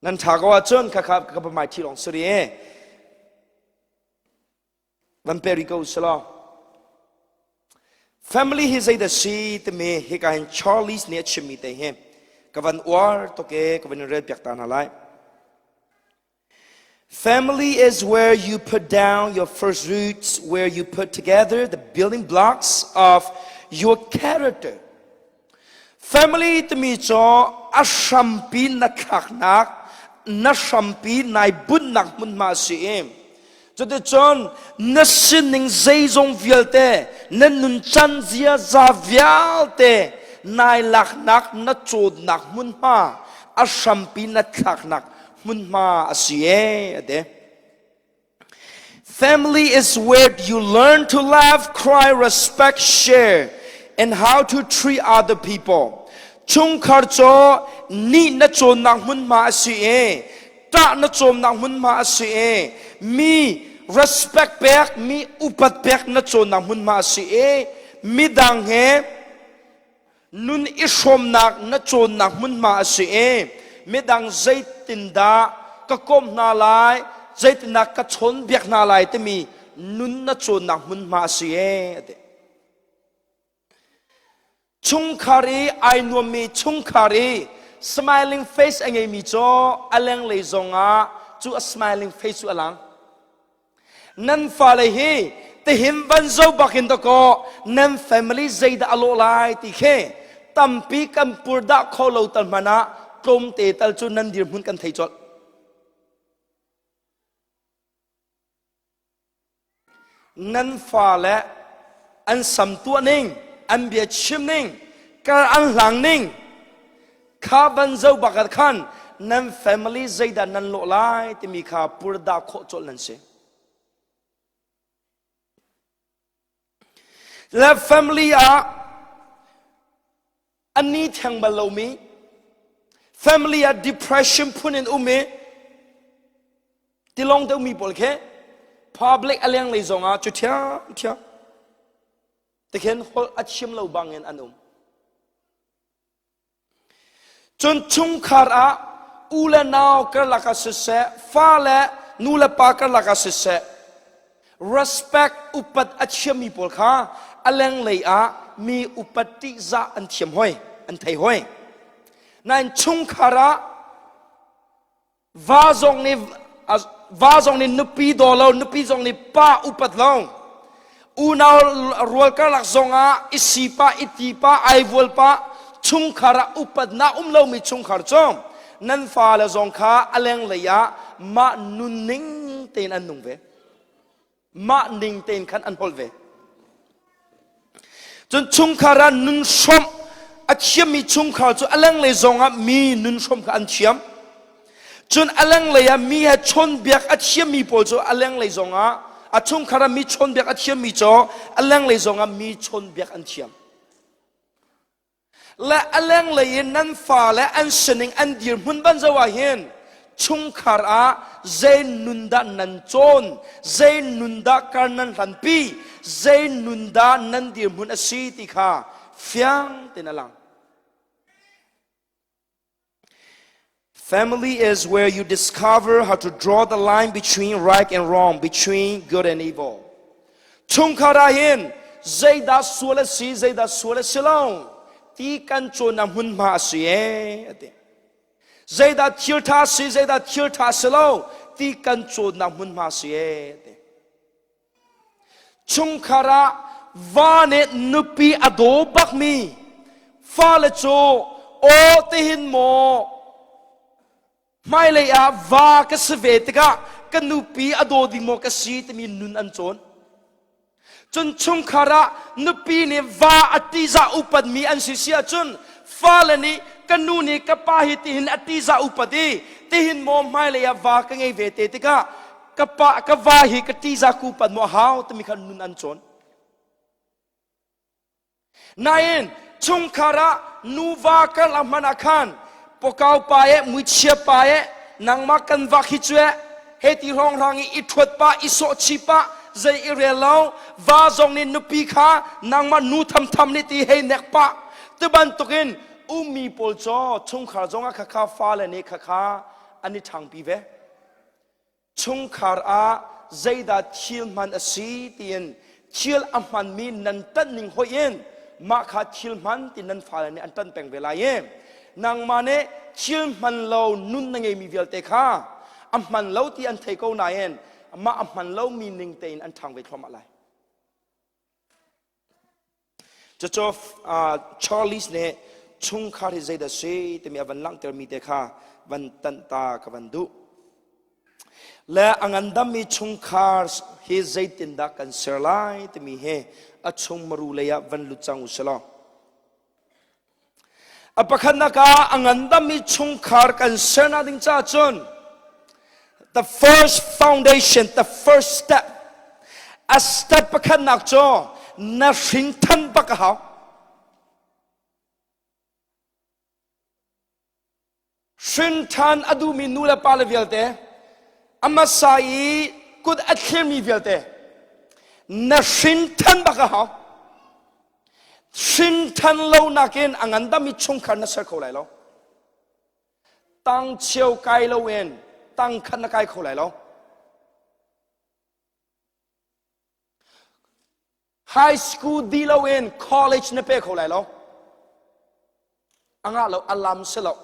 Nan ṭha ko ahcun khakha ka pamai ṭhi lawng suri e. Van pe rih ko selaw. Family hi zeidah si timi hika hin Charles nih a chimmi te hi ka van uar tuk e ka van in rel piak ta hna lai. Family is where you put down your first roots, where you put together the building blocks of your character. Family timi cu a hrampi na thlaknak, na hrampi nai bunhnak hmunhma a si i cuticun na sining zeizong vialte, na nuncan ziaza vialte nai laknak, na cawnnak hmunhma, a hrampi na thlaknak hmunhma a si e a ti. Family is where you learn to laugh, cry, respect, share, and how to treat other people. Chungkhar cu ni na cawnnak hmunhma a si i ṭah na cawmnak hmunhma a si i mi respect pek, mi upat pek na cawnnak hmunhma a si i midang he Nun i hrawmnak na cawnnak hmunhma a si i midang zeitindah ka komh hna lai, zeitindah ka chawnbiak hna lai timi nun na cawnnak hmunhma a si e a ti. Chungkhar i ai nuammi chungkhar i smiling face a ngeimi cu a lenglei zongah cu a smiling face cu a lang. Nan fale hi tihin van zo bakin dakaw nan family zeidah a lawh lai ti khi tampi kan purdah kho lo tal hmanh ah tlawmte tal cu nan dirhmun kan thei colh. Nan fale an sam tuah ning, an bia chim ning, kar an hlang ning, kha van zo bak ah khan nan family zeidah nan lawh lai timi kha purda khawh colh nan si. Le family ah ani theng bal lomi family ah depression phun in um i tilong deuhmi pawl khi public a lenglei zong ah cu ṭhiam ṭhiam tikhin holh a chim lo bangin an um. Cun chungkhar ah u le nau karlak ah siseh, fa le nu le pa karlak ah siseh, respect upat a thiammi pawl kha a lenglei ah mi upat ṭihzah an thiam hoi, an thei hoi. Nain chungkhar ah Va zong nih va zong nih nupi daw lo, nupi zong nih pa upat lo. Unau rual karlak zong ah i si pa, i ti pa, ai vual pa, chungkhar ah upatnak um lomi chungkhar cu nan fale zong kha a lenglei ah mah nunning tein an nung ve. Mah ning tein khan an holh ve. Cun chungkhar ah nun hrawmh a thiammi chungkhar cu a lenglei zongah mi nun hrawmh kha an thiam. Cun a lenglei ah mi he chawnbiak a thiammi pawl cu a lenglei zongah a chungkhar ah mi chawnbiak a thiammi cu a lenglei zongah mi chawnbiak an thiam. Le a lenglei in nan fale an sining an dirhmun ban zoh ah hin chungkhar ah zei nun dah nan cawn zei nun dah kar nan hlanpi zei nun dah nan dirhmun a si ti kha fiang tein a lang Family is where you discover how to draw the line between right and wrong, between good and evil. Chungkhar ah hin zeidah sual a si, zeidah sual a si lo ti kan cawnnak hmunhma a si ee a ti. Zeidah thil ṭha a si, zeidah thil ṭha a si lo ti kan cawnnak hmunhma a si ee a ti. Chungkhar ah va nih nupi a daw bakmi fale cu aw tihin maw hmailei ah va ka si ve tikah ka nupi a daw ding maw ka si timi nun an cawn. Cun chungkhar ah nupi nih va a ṭihzah upatmi an si si ahcun fale nih ka nu nih ka pa hi tihin a ṭihzah upat i tihin maw hmailei ah va ka ngei ve te tikah ka pa ka va hi ka ṭihzah ku pan maw hau timi kha nun an cawn. Nain chungkhar ah nuva karlak hmanh ah khan pawkau pa e muichia pa e nangmah kan vak hi cu e he ti hrawnghrang i i ṭhuat pa i sawhchi pa. zei i rel lo, va zong nih nupi kha nangmah nu thamtham nih ti hei nek pah. Ti bantukin ummi pawl cu chungkhar zongah khakha fale nih khakha an i ṭhangpi ve. Chungkhar ah zeidah thil hman a si tiin thil a hmanmi nan ṭanh ning hoih in mah kha thil hman ti nan fale nih an ṭanh peng ve lai i nangmah nih thil hman lo nun na ngeimi vialte kha a hman lo ti an thei ko nain mah a hman lomi ning tein an ṭhang ve thluahmah lai. Cucu Charles nih chungkhar hi zeidah si timi a van langhtermi te kha van tanh ta ka van duh. Le a ngandammi chungkhar hi zeitindah kan ser lai timi hi a chung maru lei ah van lut cang u sih law. A pakhatnak ah a ngandammi chungkhar kan sernak ding caah cun the first foundation, the first step, a step pakhatnak cu na hrin than bak a hau. Hrin than a duhmi nu le pa le vialte, a hmasa i kut a thlirmi vialte, na hrin than bak a hau. Hrin than lo nakin a ngandammi chungkhar na ser kho lai lo. Tang cheu kai loin tang khat na kai kho lai lo. High school di loin college na pe kho lai lo. A ngah lo, a lam si lo.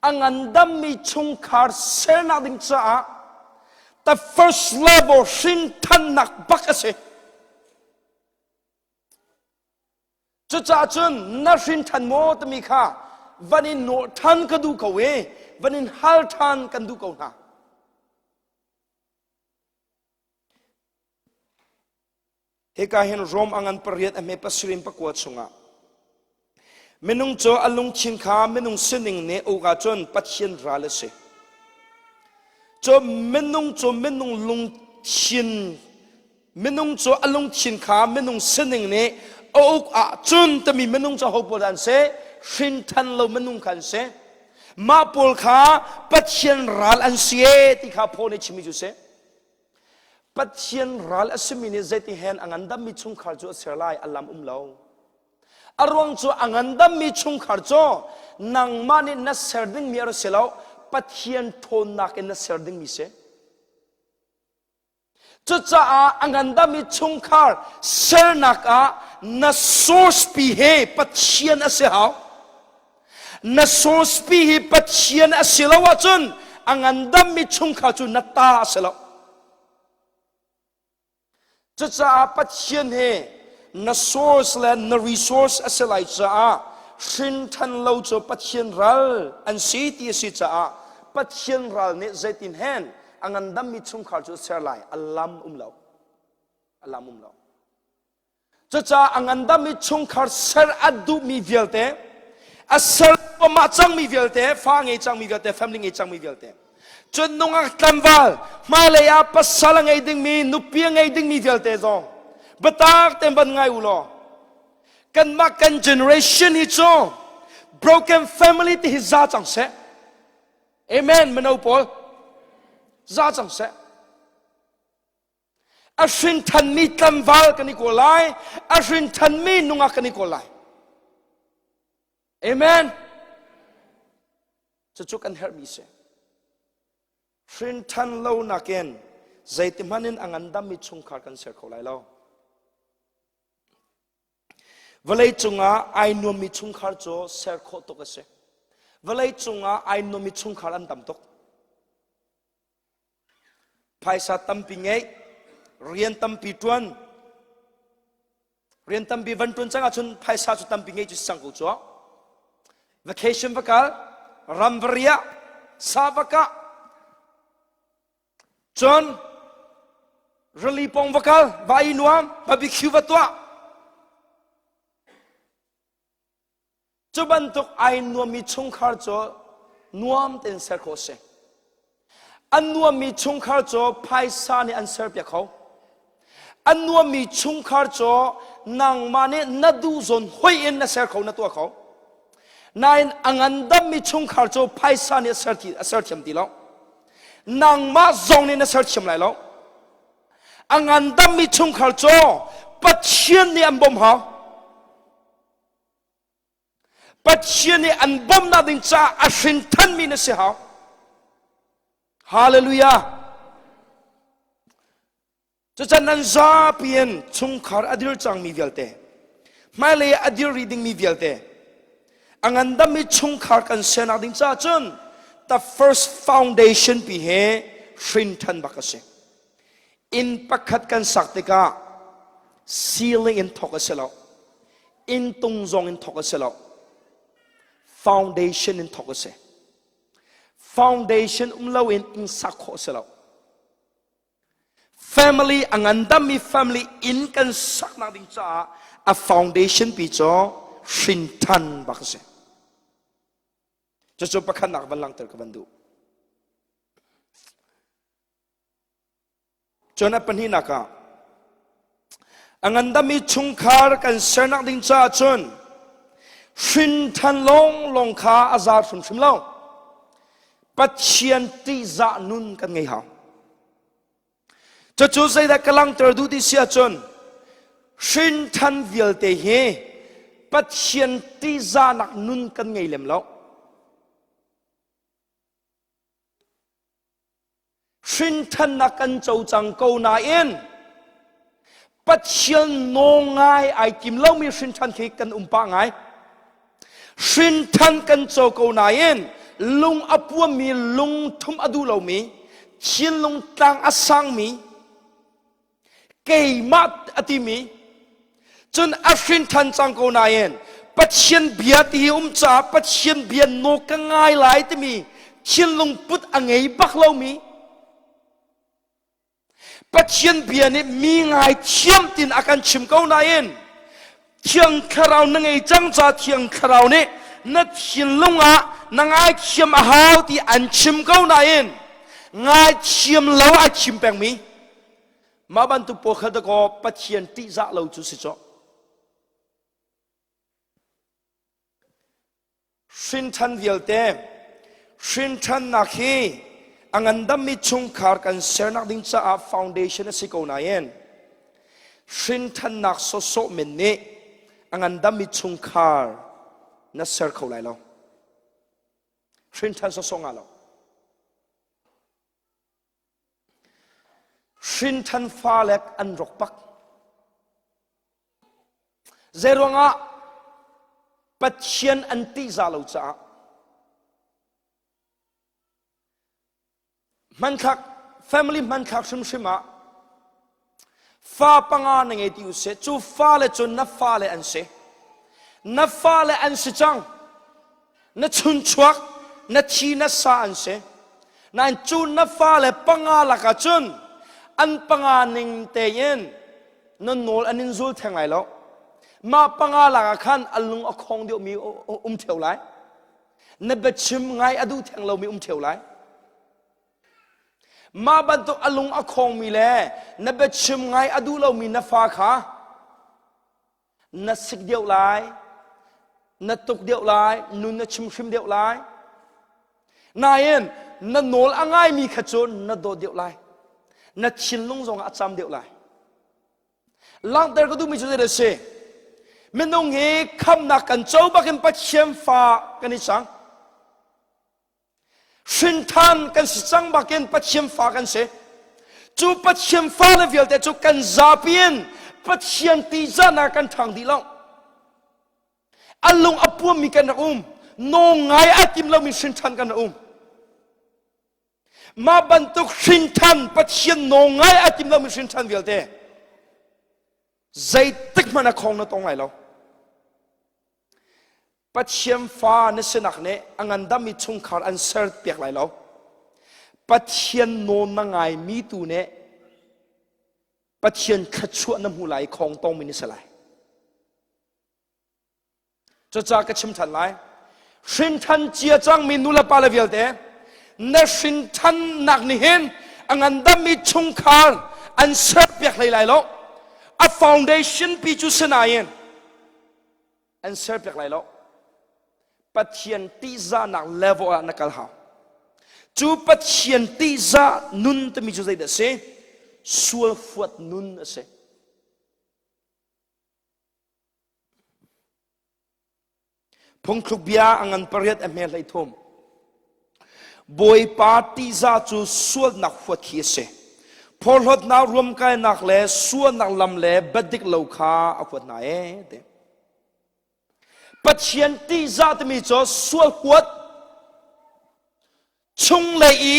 A ngandammi chungkhar sernak ding caah the first level hrinthannak bak a si. Cucaah cun na hrin ṭhan maw timi kha van in nawh ṭhan ka duh ko i van in hal ṭhan kan duh ko hna. Hika hin Rom a ngan pariat a hme pasirin pakua chungah minung cu a lungthin kha minung sining nih uk ahcun Pathian ral a si. Cu minung cu minung lungthin minung cu a lungthin kha minung sining nih a uk ahcun timi minung cu ho pawl an si hrin than lo minung kha an si mah pawl kha Pathian ral an si e ti kha Paul nih chimmi cu si. Pathian ral a simi nih zeiti hen a ngandammi chungkhar cu a ser lai a lam um lo. A ruang cu a ngandammi chungkhar cu nangmah nih na ser dingmi a rak si lo, Pathian ṭhawnnak in na ser dingmi si. Cucaah a ngandammi chungkhar sernak ah na source pi he Pathian a si hau. Na source pi hi Pathian a si lo ahcun a ngandammi chungkhar cu na ta a si lo. Cucaah Pathian he na source le na resource a si lai caah hrin ṭhan lo cu Pathian ral an si ti a si caah Pathian ral nih zeitin hen a ngandammi chungkhar cu a ser lai a lam um lo. A lam um lo. Cucaah a ngandam i chungkhar ser a duhmi vialte, a ser mah cangmi vialte, fa ngei cangmi vialte, family ngei cangmi vialte, cun nungak tlangval, hmailei ah pasal a ngei dingmi, nupi a ngei dingmi vialte zong, biatak tein van ngai u law, kanmah kan generation hi cu broken family ti hi za cang seh. Amen, mino pawl. Za cang seh. A hrin thanmi tlangval kan i kawl lai a hrin thanmi nungak kan i kawl lai amen cucu kan herhmi si hrin than lo nakin zeiti hmanh in a ngandammi chungkhar kan ser kho lai lo vawlei cungah ai nuammi chungkhar cu ser khawh tuk a si vawlei cungah ai nuammi chungkhar an tam tuk Phaisa tampi ngeih, rian tampi ṭuan, rian tampi van ṭuan cang ahcun phaisa cu tampi ngeih cu si cang ko cu. Vacation va kal, ram va riah, sa va kah, cun rili pong va kal, va i nuam, barbecue va tuah. Cu bantuk ai nuammi chungkhar cu nuam tein ser khawh a si. An nuammi chungkhar cu phaisa nih an serpiak kho. An nuammi chungkhar cu nangmah nih na duh zawn hoi in na ser kho, na tuah kho. Nain a ngandammi chungkhar cu phaisa nih a ser, ti, a ser thiam ti lo. Nangmah zong nih na ser thiam lai lo. A ngandammi chungkhar cu Pathian nih an bawmh hau. Pathian nih an bawmhnak ding caah a hrin thanmi na si hau. Hallelujah. Cucan nan zapi in chungkhar a dir cangmi vialte, hmailei ah a dir rih dingmi vialte, a ngandammi chungkhar kan sernak ding caah cun the first foundation pi he hrin than bak a si. Inn pakhat kan sak tikah ceiling in thawk a si lo. Inn tung zong in thawk a si lo. Foundation in thawk a si. Foundation um loin inn sak khawh a si lo. Family a ngandammi family inn kan saknak ding caah a foundation pi cu hrin than bak a si. Cucu pakhatnak van langhter ka van duh. Cun a pahnihnak ah a ngandammi chungkhar kan sernak ding caah cun hrin than lawnglawng kha a za hrimhrim lo. Pathian ṭihzah nun kan ngei hau. Cucu zeidah ka langhter duh ti si ahcun hrin than vialte hi Pathian ṭihzahnak nun kan ngei lem lo. Hrinthannak kan co cang ko nain Pathian nawl ngai ai tim lomi hrinthan khi kan um pah ngai. Hrinthan kan co ko nain lung a puammi lungthum a duh lomi thinlung tlang a sangmi keimah a timi cun a hrin ṭhan cang ko nain Pathian bia ti hi um caah Pathian bia naw ka ngai lai timi thinlung put a ngei bak lomi Pathian bia nih mi ngai thiam tin a kan chim ko nain Thiang Thlarau na ngei cang ca Thiang Thlarau nih na thinlung ah na ngaithiam a hau ti an chim ko nain ngaithiam lo a chim pengmi mah bantuk pawl kha dakaw Pathian ṭihzah lo cu si cawh. Hrinṭhan vialte hrinṭhannak hi a ngandammi chungkhar kan sernak ding caah foundation a si ko nain hrinṭhannak sawsawh men nih a ngandammi chungkhar na ser kho lai lo. Hrinṭhan sawsawh nga lo. Hrinṭhan fale an rawk bak. Zeiruangah Pathian an ṭihzah lo caah hmanthlak family hmanthlak hrimhrim ah fa panga na ngei ti usih cu fale cu na fale an si na fale an si cang na chunchuak na thi na sa an si nain cu na fale panga lakah cun an panga ning tein na nawl an in zul theng lai lo mah panga lakah khan a lung a khong deuhmi um theo lai na biachim ngai a duh theng lomi um theo lai mah bantuk a lung a khongmi le na biachim ngai a duh lomi na fa kha na sik deuh lai na tuk deuh lai nun na chim hrim deuh lai nain na nawl a ngaimi kha cu na dawt deuh lai na thinlung zongah a cam deuh lai langhter ka duhmi cu zei a si minung hi khamnak kan co bakin Pathian fa kan i cang Hrinthan kan si cang bakin Pathian fa kan si. Cu Pathian fale vialte cu kan zapi in Pathian tihzahnak kan ṭhang dih lo. A lung a puammi kan rak um. Naw ngai a tim lomi hrinṭhan kan rak um. Mah bantuk hrinṭhan Pathian naw ngai a tim lomi hrinṭhan vialte zeitik hmanh a khong na tong lai lo. Pathian fa na sinak nih a ngandammi chungkhar an ser piak lai lo. Pathian nawl na ngaimi tu nih Pathian thluachuah na hmu lai i khong tongmi na si lai. Cucaah ka chim ṭhan lai. Hrinṭhan cia cangmi nulepa le vialte na hrinṭhannak nih hin a ngandammi chungkhar an ser piak hlei lai lo. A foundation pi cu si nain an serpiak lai lo Pathian tihzahnak level ah na kal hau cu Pathian tihzah nun timi cu zeidah si? Sual huat nun a si. Phungthluk bia a ngan pariat a hme 13. Bawipa ṭihzah cu sualnak huat khi a si. Phorhlawtnak ruamkainak le sualnak lam le biadik lo kha a huat hna ee ti. Pathian ṭihzah timi cu sual huat chunglei i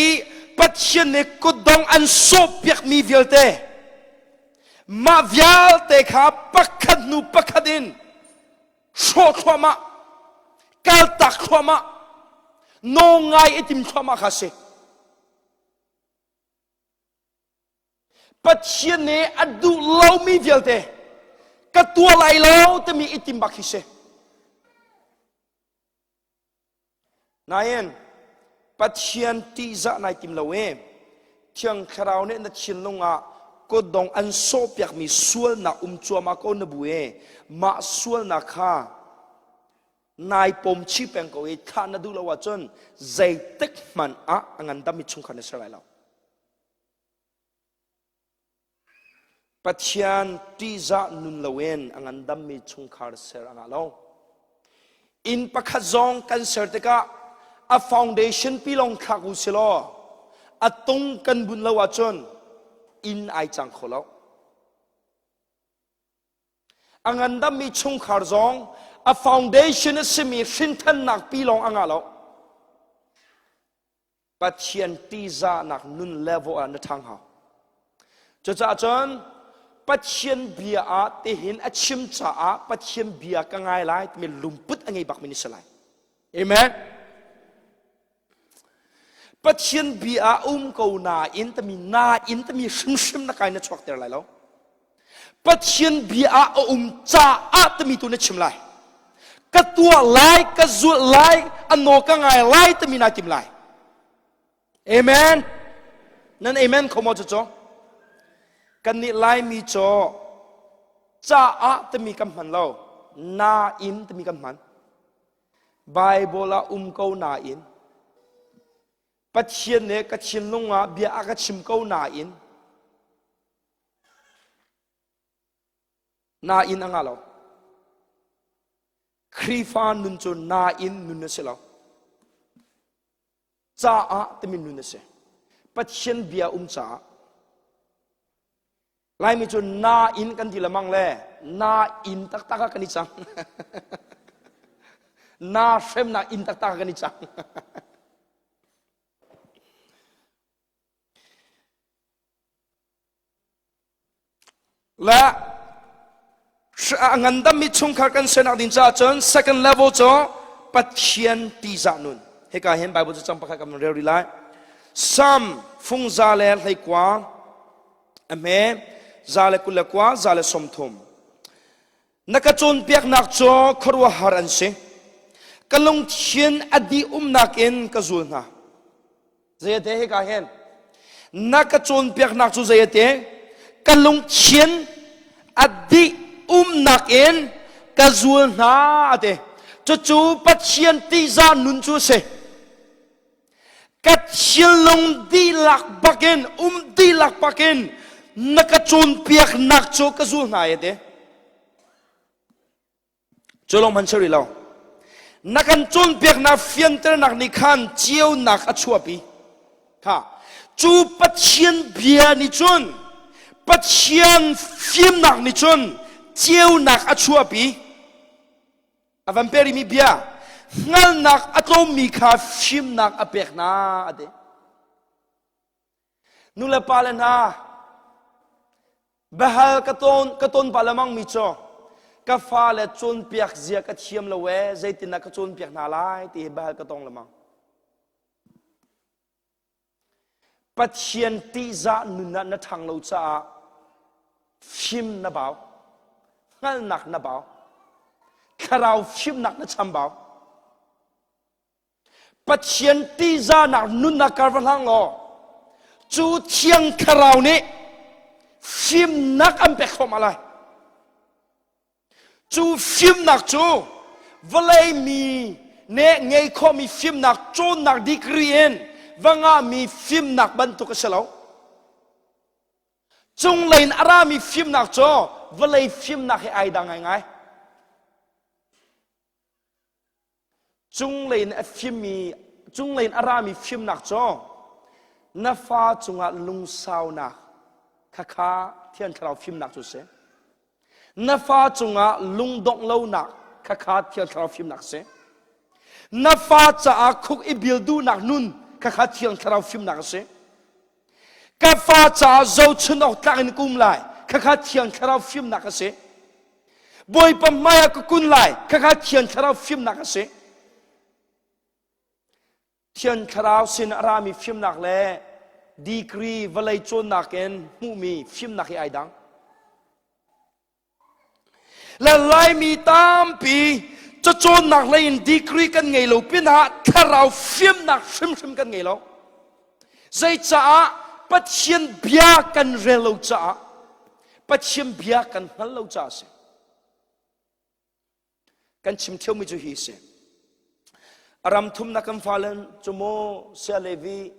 Pathian nih kutdong an sawhpiakmi vialte mah vialte kha pakhat hnu pakhat in hrawh thluahmah kaltak thluahmah nawl ngai i tim thluahmah kha si. Pathian nih a duh lomi vialte ka tuah lai lo timi i tim bak hi si. Nain Pathian ṭihzah nai tim lo i Thiang Thlarau nih na thinlung ah kutdong an sawhpiakmi sualnak um cuahmah ko na bu i mah sualnak kha nai pom chih peng ko i thlah na duh lo ahcun zeitik hmanh ah a ngandammi chungkhar na ser lai lo. Pathian ṭihzah nun loin a ngandammi chungkhar ser a ngah lo. Inn pakhat zong kan ser tikah a foundation pi lawng thlak u si law a tung kan bunh lo ahcun inn ai cang kho lo. A ngandammi chungkhar zong a foundation a simi hrinthannak pi lawng a ngah lo. Pathian ṭihzahnak nun level ah na ṭhang hau. Cucaah cun Pathian bia ah tihin a chim caah Pathian bia ka ngai lai timi lungput a ngei bakmi ni si lai. Amen. Pathian bia ah um ko nain tami nain tami hrimhrim na kai na chuakter lai lo. Pathian bia ah a um caah timi tu na chim lai. Ka tuah lai, ka zulh lai, a nawl ka ngai lai timi naa tim lai. Amen. Nan amen kho maw cucu? Kannih Laimi cu caah timi kan hman lo, nain timi kan hman. Bible ah um ko nain Pathian nih ka thinlung ah bia a ka chim ko nain Nain a ngah lo. Khrihfa nun cu nain nun a si lo. Caah timi nun a si. Pathian bia um caah. Laimi cu nain kan ti lemang le nain taktak ah kan i cang. Na hremnak inn taktak ah kan i cang. Le a ngandammi chungkhar kan sinak ding caah cun second level cu Pathian tihzah nun. Hika hin Bible cu cang pakhat kan rel rih lai. Psalm fung za le hleikua a hme za le 29 za le 30. Na ka cawnpiaknak cu khuaruahhar an si. Ka lungthin a dih umnak in ka zul hna. Zei a te hika hin? Na ka cawnpiaknak cu zei a te? Ka lungthin a dih umnak in ka zul hna a ti. Cucu Pathian tihzah nun cu a si. Ka thinlung dihlak bakin, um dihlak bakin na ka cawnpiaknak cu ka zul hna a ti. Cu lawng hmanh si rih lo. Na kan cawnpiaknak fianternak nih khan ceunak a chuahpi. Kha cu Pathian bia nih cun Pathian fimnak nih cun ceunak a chuahpi. A van pe rihmi bia hngalhnak a tlawmmi kha fimnak a pek hna a ti. Nu le pa le hna Biahal ka ton ka ton pah lengmang mi cu ka fale cawnpiak zia ka thiam lo ee zeitindah ka cawnpiak hna lai ti hi biahal ka tong lengmang. Pathian tihzah nun ah na ṭhang lo caah fim na bau, hngalhnak na bau, thlarau fimnak na chambau. Pathian tihzahnak nunnak kar va hlang law cu thiang thlarau nih fimnak an pek thluahmah lai. Cu fimnak cu vawlei mi nih ngei khawhmi fimnak cawnnak degree in va ngahmi fimnak bantuk a si lo. Cunglei in a rami fimnak cu vawlei fimnak he ai dang ngaingai. Cunglei in a fimmi cunglei in a rami fimnak cu na fa cungah lungsaunak khakha Thiang Thlarau fimnak cu si. Na fa cungah lungdongh lonak khakha Thiang Thlarau fimnak si. Na fa caah khuk i bil duhnak nun khakha Thiang Thlarau fimnak a si. Ka fa caah zohchun awk tlak in ka um lai khakha Thiang Thlarau fimnak a si. Bawipa hmaiah ka kun lai khakha Thiang Thlarau fimnak a si. Thiang Thlarau sin a rami fimnak le degree vawlei cawnnak in hmuhmi fimnak hi ai dang. Le Laimi tampi cacawnnak lei in degree kan ngei lo pinah thlarau fimnak hrimhrim kan ngei lo. Zeicaah Pathian bia kan rel lo caah Pathian bia kan hngal lo caah a si. Kan chim ṭheomi cu hi a si. A ram thumnak kan fale cu maw sia Levi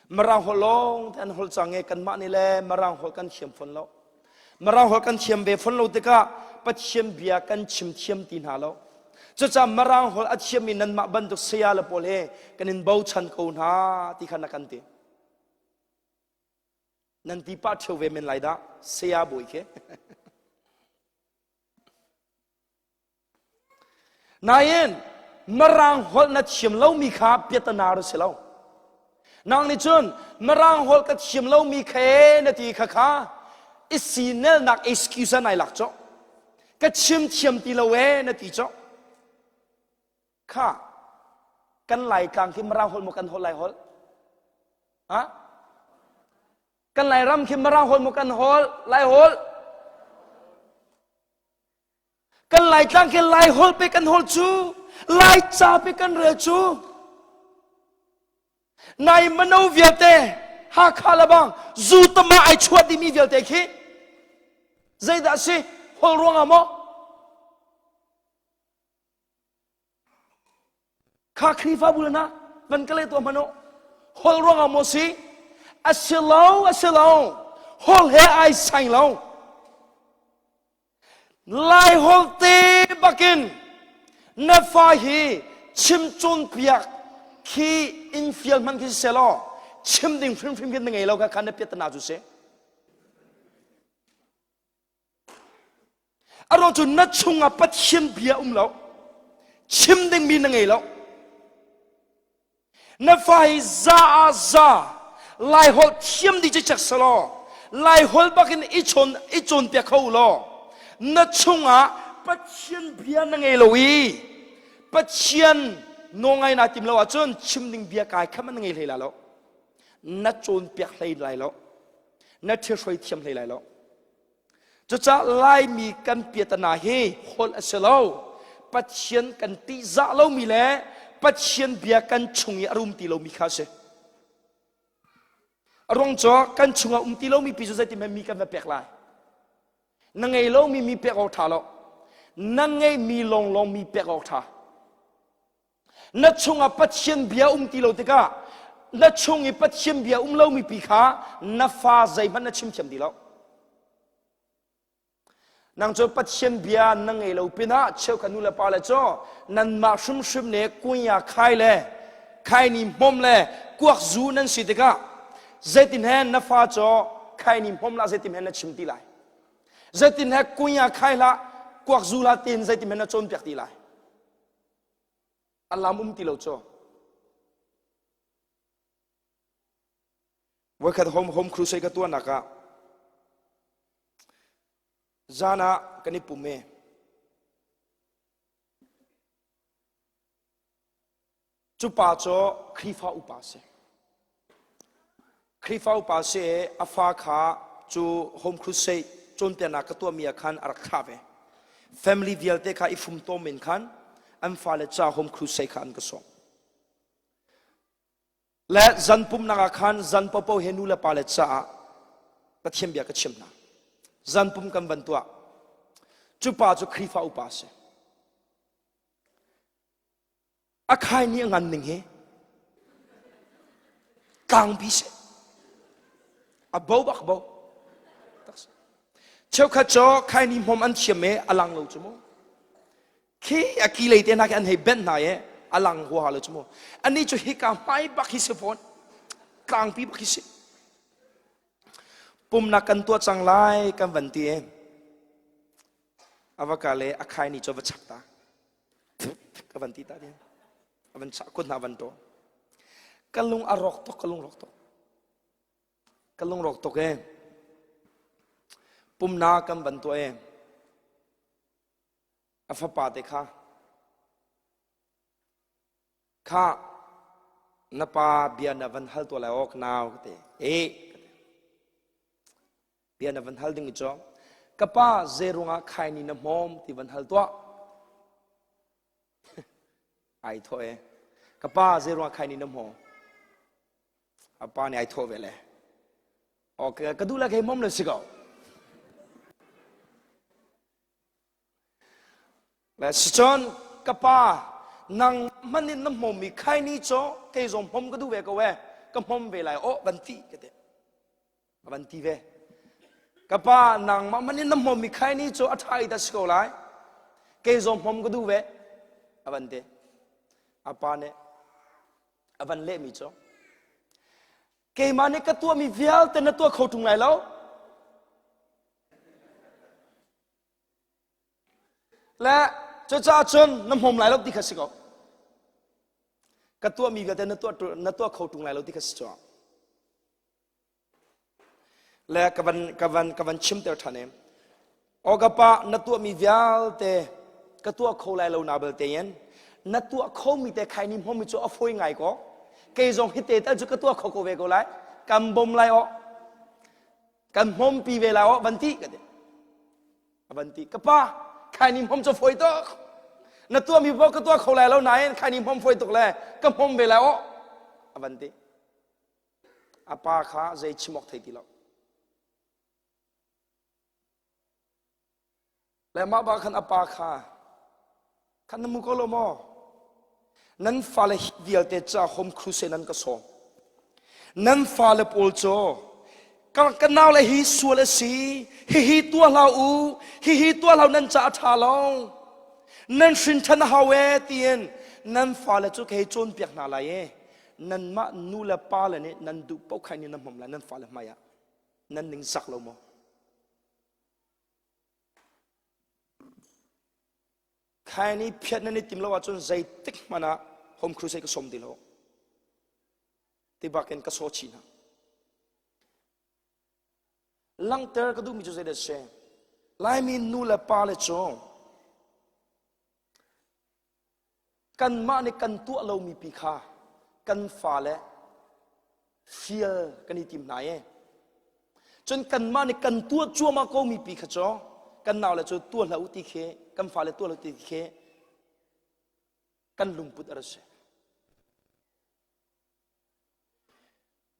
Mirang holh lawng te an holh cang i kanmah nih le Mirang holh kan thiam fawn lo. Mirang holh kan thiam ve fawn lo tikah Pathian bia kan chim thiam ti hna lo. Cucaah Mirang holh a thiammi nanmah bantuk saya le pawl he kan in bochan ko hna ti kha na kan ti. Nan ti pah ṭheo ve men lai dah saya bawi khi. Nain Mirang holh na thiam lomi kha piatana a si lo. Nang nih cun Mirang holh ka thiam lomi kha na ti kha kha i sinelnak excuse nai lak cawh. Ka chim thiam ti lo ee na ti cawh. Kha kan Laitlang khi Mirang holh maw kan holh Lai holh? Ha? Kan Lairam khi Mirang holh maw kan holh Lai holh? Kan Laitlang khi Lai holh pe kan holh cu, Laica pe kan rel cu. Nai mano vialte Hakha lebang zu tama ai chuah dimi vialte khi zeidah si holh ruangah maw? Kha Khrihfabu na van ka leh tuah hmanh u. Holh ruangah maw si? A si lo, a si lo. Holh he ai saing lo. Lai holh te bakin na fa hi chim cawnpiak khi in fial hmanh khi si law chim ding hrimhrim khi na ngei lo kha kha na piatana cu si. A ruang cu na chungah Pathian bia um lo. Chim dingmi na ngei lo. Na fa hi za ah za Laiholh thiam dih cikcek selaw Laiholh bakin i chawn i cawnpiak kho law na chungah Pathian bia na ngei lo i Pathian nawl naa tim lo ahcun chim ding bia kai kha na ngei hlei lai lo. Na cawnpiak hlei lai lo. Na ṭhihruai thiam hlei lai lo. Cucaah Laimi kan piatana hi holh a si lo. Pathian kan tihzah lomi le Pathian bia kan chung i a rum ti lomi kha a si. A ruang cu kan chungah um ti lomi pi cu zeitin mi kan va pek lai. Na ngei lomi mi pek awk ṭha lo. Na ngeimi lawnglawng mi pek awk ṭha. Na chungah Pathian bia um ti lo tikah na chung i Pathian bia um lomi pi kha na fa zeihmanh na chim thiam ti lo. Nang cu Pathian bia na ngei lo pinah cheukhat nu le pa le cu nanmah hrimhrim le kunya khai le khaini hmom le kuak zu nan si tikah zeitin he na fa cu khaini hmom lah zeitin he na chim ti lai. Zeitin he kunya khai hlah kuak zu hlah tin zeitin he na cawnpiak ti lai. A lam um ti lo cu. Voikhat home home crusade ka tuahnak ah zan ah kan i pum e. Cu pa cu Khrihfa upa a si. Khrihfa upa si i a fa kha cu Home Crusade cawnpiaknak ka tuahmi ah khan a rak thlah ve. Family vialte kha i fumtom in khan an fale ca Home Crusade kha an ka sawm. Le zan pumhnak ah khan zan popo he nu le pa le caah Pathian bia ka chim hna. Zan pum kan van tuah. Cu pa cu Khrihfa upa a si. A khai nih a ngan ning hi tlangpi si. A bo bak bo. Cheukhat cu khaini hmawm an thiam i a lang lo cu mu. Khi a ki lei te hna khi an hei benh hna i a lang huaha lo cu mu. Anih cu hika hmai bak hi si fawn. Tlangpi bak hi si. Pumnak kan tuah cang lai kan van ti i a va ka le a khaini cu a va chak ta. Ka van ti ta ding. A van chah kut hna van taw. Ka lung a rawk tuk, ka lung rawk tuk. Ka lungrawk tuk ee. Pumna kan van tuah ee. A fapa te kha kha na pa bia na van hal tuah lai awk nau ka ti. Eh bia na van hal ding cu ka pa zeirungah khaini na hmawm ti van hal tuah. Ai thawh ee. Ka pa zeirungah khaini na hmawm? A pa nih ai thawh ve le. Ok, ka duh le kei mom le si ko. Le sicun ka pa nang hman in na hmom mi khai ni cho kei zong hmom ka duh ve ko e ka hmom ve lai o van ti ka ti a van ti ve ka pa nangmah man in na hmom mi khai ni cu a ṭha i dah si ko lai kei zong hmom ka duh ve a van ti a pa nih a van lehmi cu keimah nih ka tuahmi vialte na tuah kho ṭung lai lo le cucaah cun na hmawm lai lo ti kha si ko ka tuahmi vialte na tuah na tuah kho ṭung lai lo ti kha si cu Le ka van ka van ka van chimter ṭhan em. Aw ka pa na tuahmi vialte ka tuah kho lai lo na belte in na tuah khomi te khai ni hmomi cu a fawi ngai ko. Kei zong hi te tal cu ka tuah kho ko ve ko lai. Kan bom lai aw. Kan hmompi ve lai aw van ti ka ti. A van ti ka pa khai ni hmom cu fawi tuk. Na tuahmi paoh ka tuah kho lai lo nain khai ni hmom fawi tuk le ka hmom ve lai aw. A van ti. A pa kha zei chim awk thei ti lo. Le mah ba khan a pa kha khan na mu ko lo maw? Nan fale hi vialte ca home crusade nan ka sawm. Nan fale pawl cu ka, ka nau le hi sual a si hihi tuah hlah u hihi tuah hlah nan ca a ṭha lo nan hrin ṭhan a hau e tiin nan fale cu ka hei cawnpiak hna lai e nanmah nu le pa le nih nan duh paoh kha in nan hmom lai nan fale hmai ah nan ning zak lo maw khai ni phiat nan i tim lo ahcun zeitik hmanh ah home crusade ka som ti lo ti bakin ka saw chih hna langhter ka duhmi cu zeidah si laimi nu le pa le cu Kanmah nih kan tuah lomi pi kha kan fale fial kan i tim hna i cun kanmah nih kan tuah cuahmah komi pi kha cu kan naule cu tuah hlah u ti khi kan fale tuah hlah u ti khi kan lungput a rak si.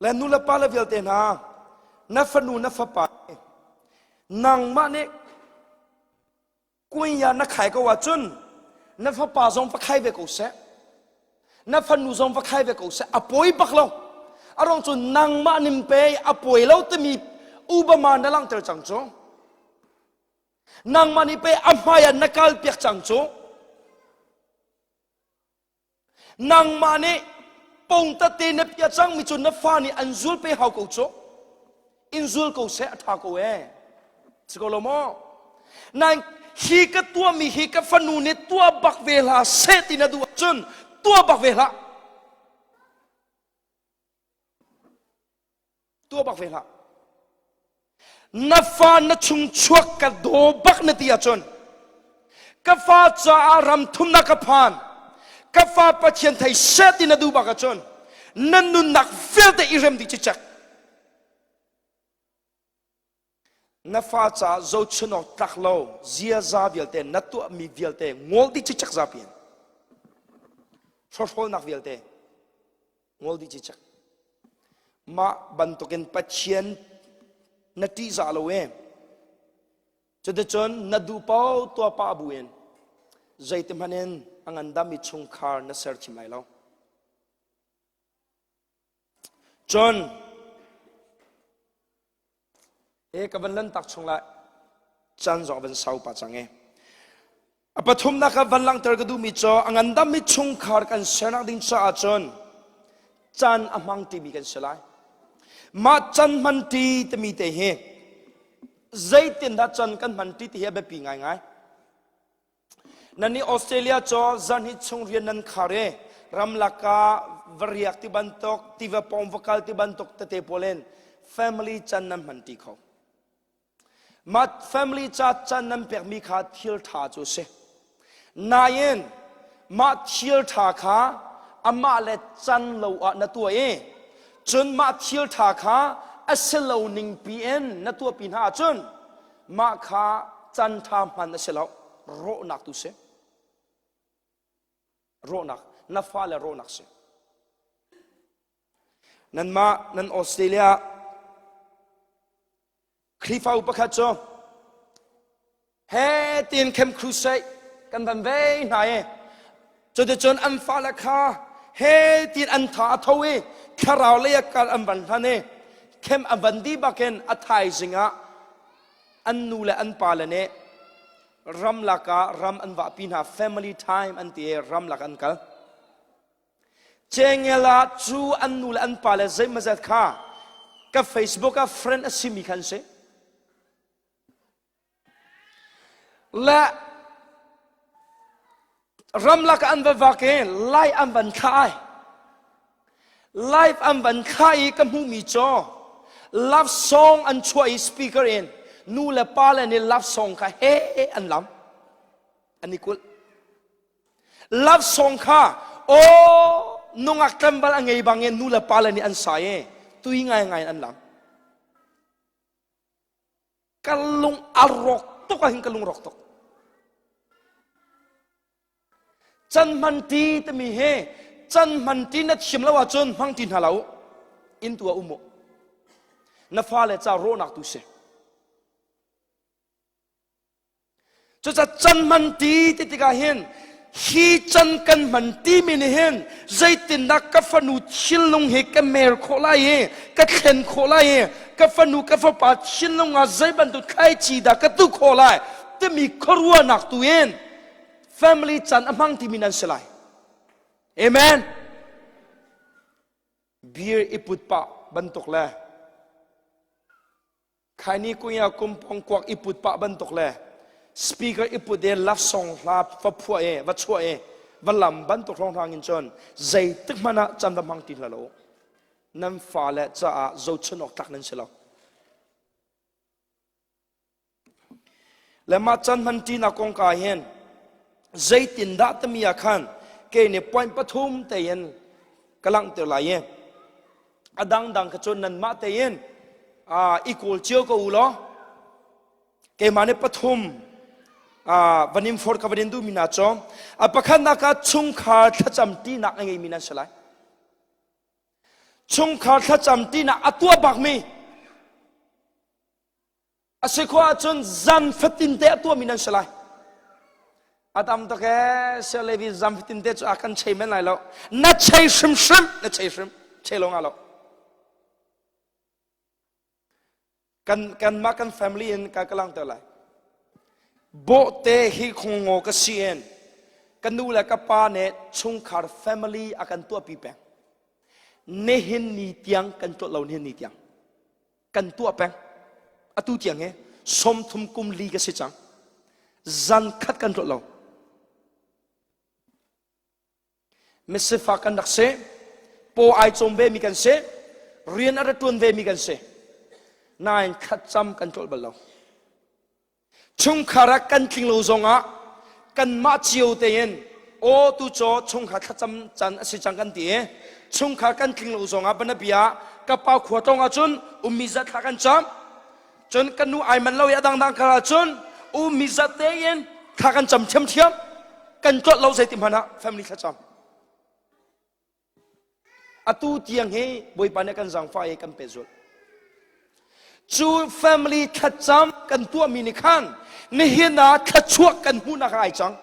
Le nu le pa le vialte hna na fanu na fapa nangmah nih Kunya na khai ko ahcun na fapa zong va khai ve ko seh. Na fanu zong va khai ve ko seh. A pawi bak lo. A ruang cu nangmah nim pe a pawi lo timi Obama na langhter cang cu. Nangmah nih pe a hmai ah na kal piak cang cu. Nangmah nih pongtate na pia cangmi cu na fa nih an zul pe hau ko cu. In zul ko seh a ṭha ko ee. Si ko lo maw? Nain hi ka tuahmi hi ka fanu nih tuah bak ve hlah seh ti na duh ahcun tuah bak ve hlah. Tuah bak ve hlah. Na fa na chung chuak ka daw bak na ti ahcun ka fa caah ram thumnak ka phan ka fa Pathian thei seh ti na duh bak ahcun na nunnak vialte i rem dih cicek. Na fa caah zohchun awk tlak lo ziaza vialte na tuahmi vialte ngol dih cicek zapi in hrawhrawlnak vialte ngol dih cicek mah bantukin Pathian na ṭihzah lo e cuticun na duh paoh tuah pah bu in zeiti hmanh in a ngandammi chungkhar na ser chim lai lo cun he ka van lan tak chung lai. Caan zong a van sau pah cang e. A pathumnak ah van langhter ka duhmi cu a ngandammi chungkhar kan sernak ding caah cun caan a hmang timi kan si lai. Mah can hman ti timi te hi zeitindah can kan hman ti ti hi a biapi ngaingai. Nan nih Australia cu zarhhnih chung rian nan khar i ramlak ah va riak ti bantuk, tiva pawng va kal ti bantuk tete pawl in family can nan hman ti kho. Mah family ca can nan pekmi kha thil ṭha cu a si. Nain mah thil ṭha kha amah le can lo ah na tuah i cun mah thil ṭha kha a si lo ning piin na tuahpi hna ahcun mah kha can ṭha hman a si lo, rawhnak tu si. Rawhnak, na fale rawhnak si. Nanmah nan Australia Khrihfabu pakhat cu he tiin Camp Crusade kan van vei hna i cuticun an fale kha he tiin an tha a tho i thlarau lei ah kal an van hlan i camp an van dih bakin a thaizing ah an nu le an pa le nih ramlak ah ram an vahpi hna family time an ti i ramlak an kal. Cengel ah cu an nu le an pa le zeimawzat kha ka Facebook ah friend a simi kha an si. Le ramlak ah an va vak i lai an van thlah ai. Live an van thlah i ka hmuhmi cu love song an chuah i speaker in nu le pa le nih love song kha he an lam. An i kulh. Love song kha aw nungak tlangval a ngei bangin nu le pa le nih an sa i tui ngaingai in an lam. Ka lung a rawk tuk ahhin ka lung rawk tuk. Can hman ti timi hi can hman ti na thiam lo ahcun hmang ti hna lo in tu ah um u. Na fale ca rawhnak tu si. Cucaah can hman ti ti tikah hin hi can kan hman timi nih hin zeitindah ka fanu thinlung hi ka mer khawh lai i ka thlen khawh lai i ka fanu ka fapa thinlung ah zei bantuk thlaici dah ka tuh khawh lai timi khuaruahnak tu in family can a hmang timi nan si lai. Amen. Beer i put pah bantuk le Khaini kuya kumpong kuak i put pah bantuk le speaker i put e love song hla va phuah e va chuah e va lam bantuk hrawnghrang in cun zeitik hmanh ah can va hmang ti hlah lo nan fale caah zohchun awk tlak nan si lo Le mah can hman ṭinak kongka hin zeitindah timi ah khan kei nih point pathum tein ka langhter lai i a dangdang kha cun nanmah tein i kawl cio ko u law keimah nih pathum van in forh ka van in duhmi hna cu a pakhatnak ah chungkhar thlacam ṭinak a ngeimi nan si lai. Chungkhar thlacam ṭinak a tuah bakmi A si khawh ahcun zan fatin te a tuahmi nan si lai. A tam tuk ee, Sir Levi zan fatin te cu a kan chei men lai lo. Na chei hrimhrim, na chei hrim, chei lo nga lo. Kan kanmah kan family in ka ka langter lai. Bawhte hi khongngo ka si in ka nu le ka pa nih chungkhar family a kan tuahpi peng. Nihin ni tiang kan tuah lo nihin ni tiang. Kan tuah peng. Atu tiang hi 30 kum li ka si cang. Zan khat kan tuah lo. Misifak kan rak si. Paw ai cawm ve mi kan si. Rian a ra tuan ve mi kan si. Nain khat cam kan ṭolh bal lo. Chungkhar ah kan tling lo zongah kanmah cio tein aw tu caw chungkhar thlacam can a si cang kan ti i chungkhar kan tling lo zongah banabia ka pa khua tlawng ahcun ummi zat thla kan cam cun kan nu ai man lo i a dangdang kar ahcun ummi zat tein thla kan cam thiamthiam kan tlolh lo zeiti hmanh ah family thlacam Atu tiang hi Bawipa nih kan zaangfah i kan pehzulh. Cu family thlacam kan tuahmi nih khan nihin ah thluachuah kan hmuhnak ah ai cang.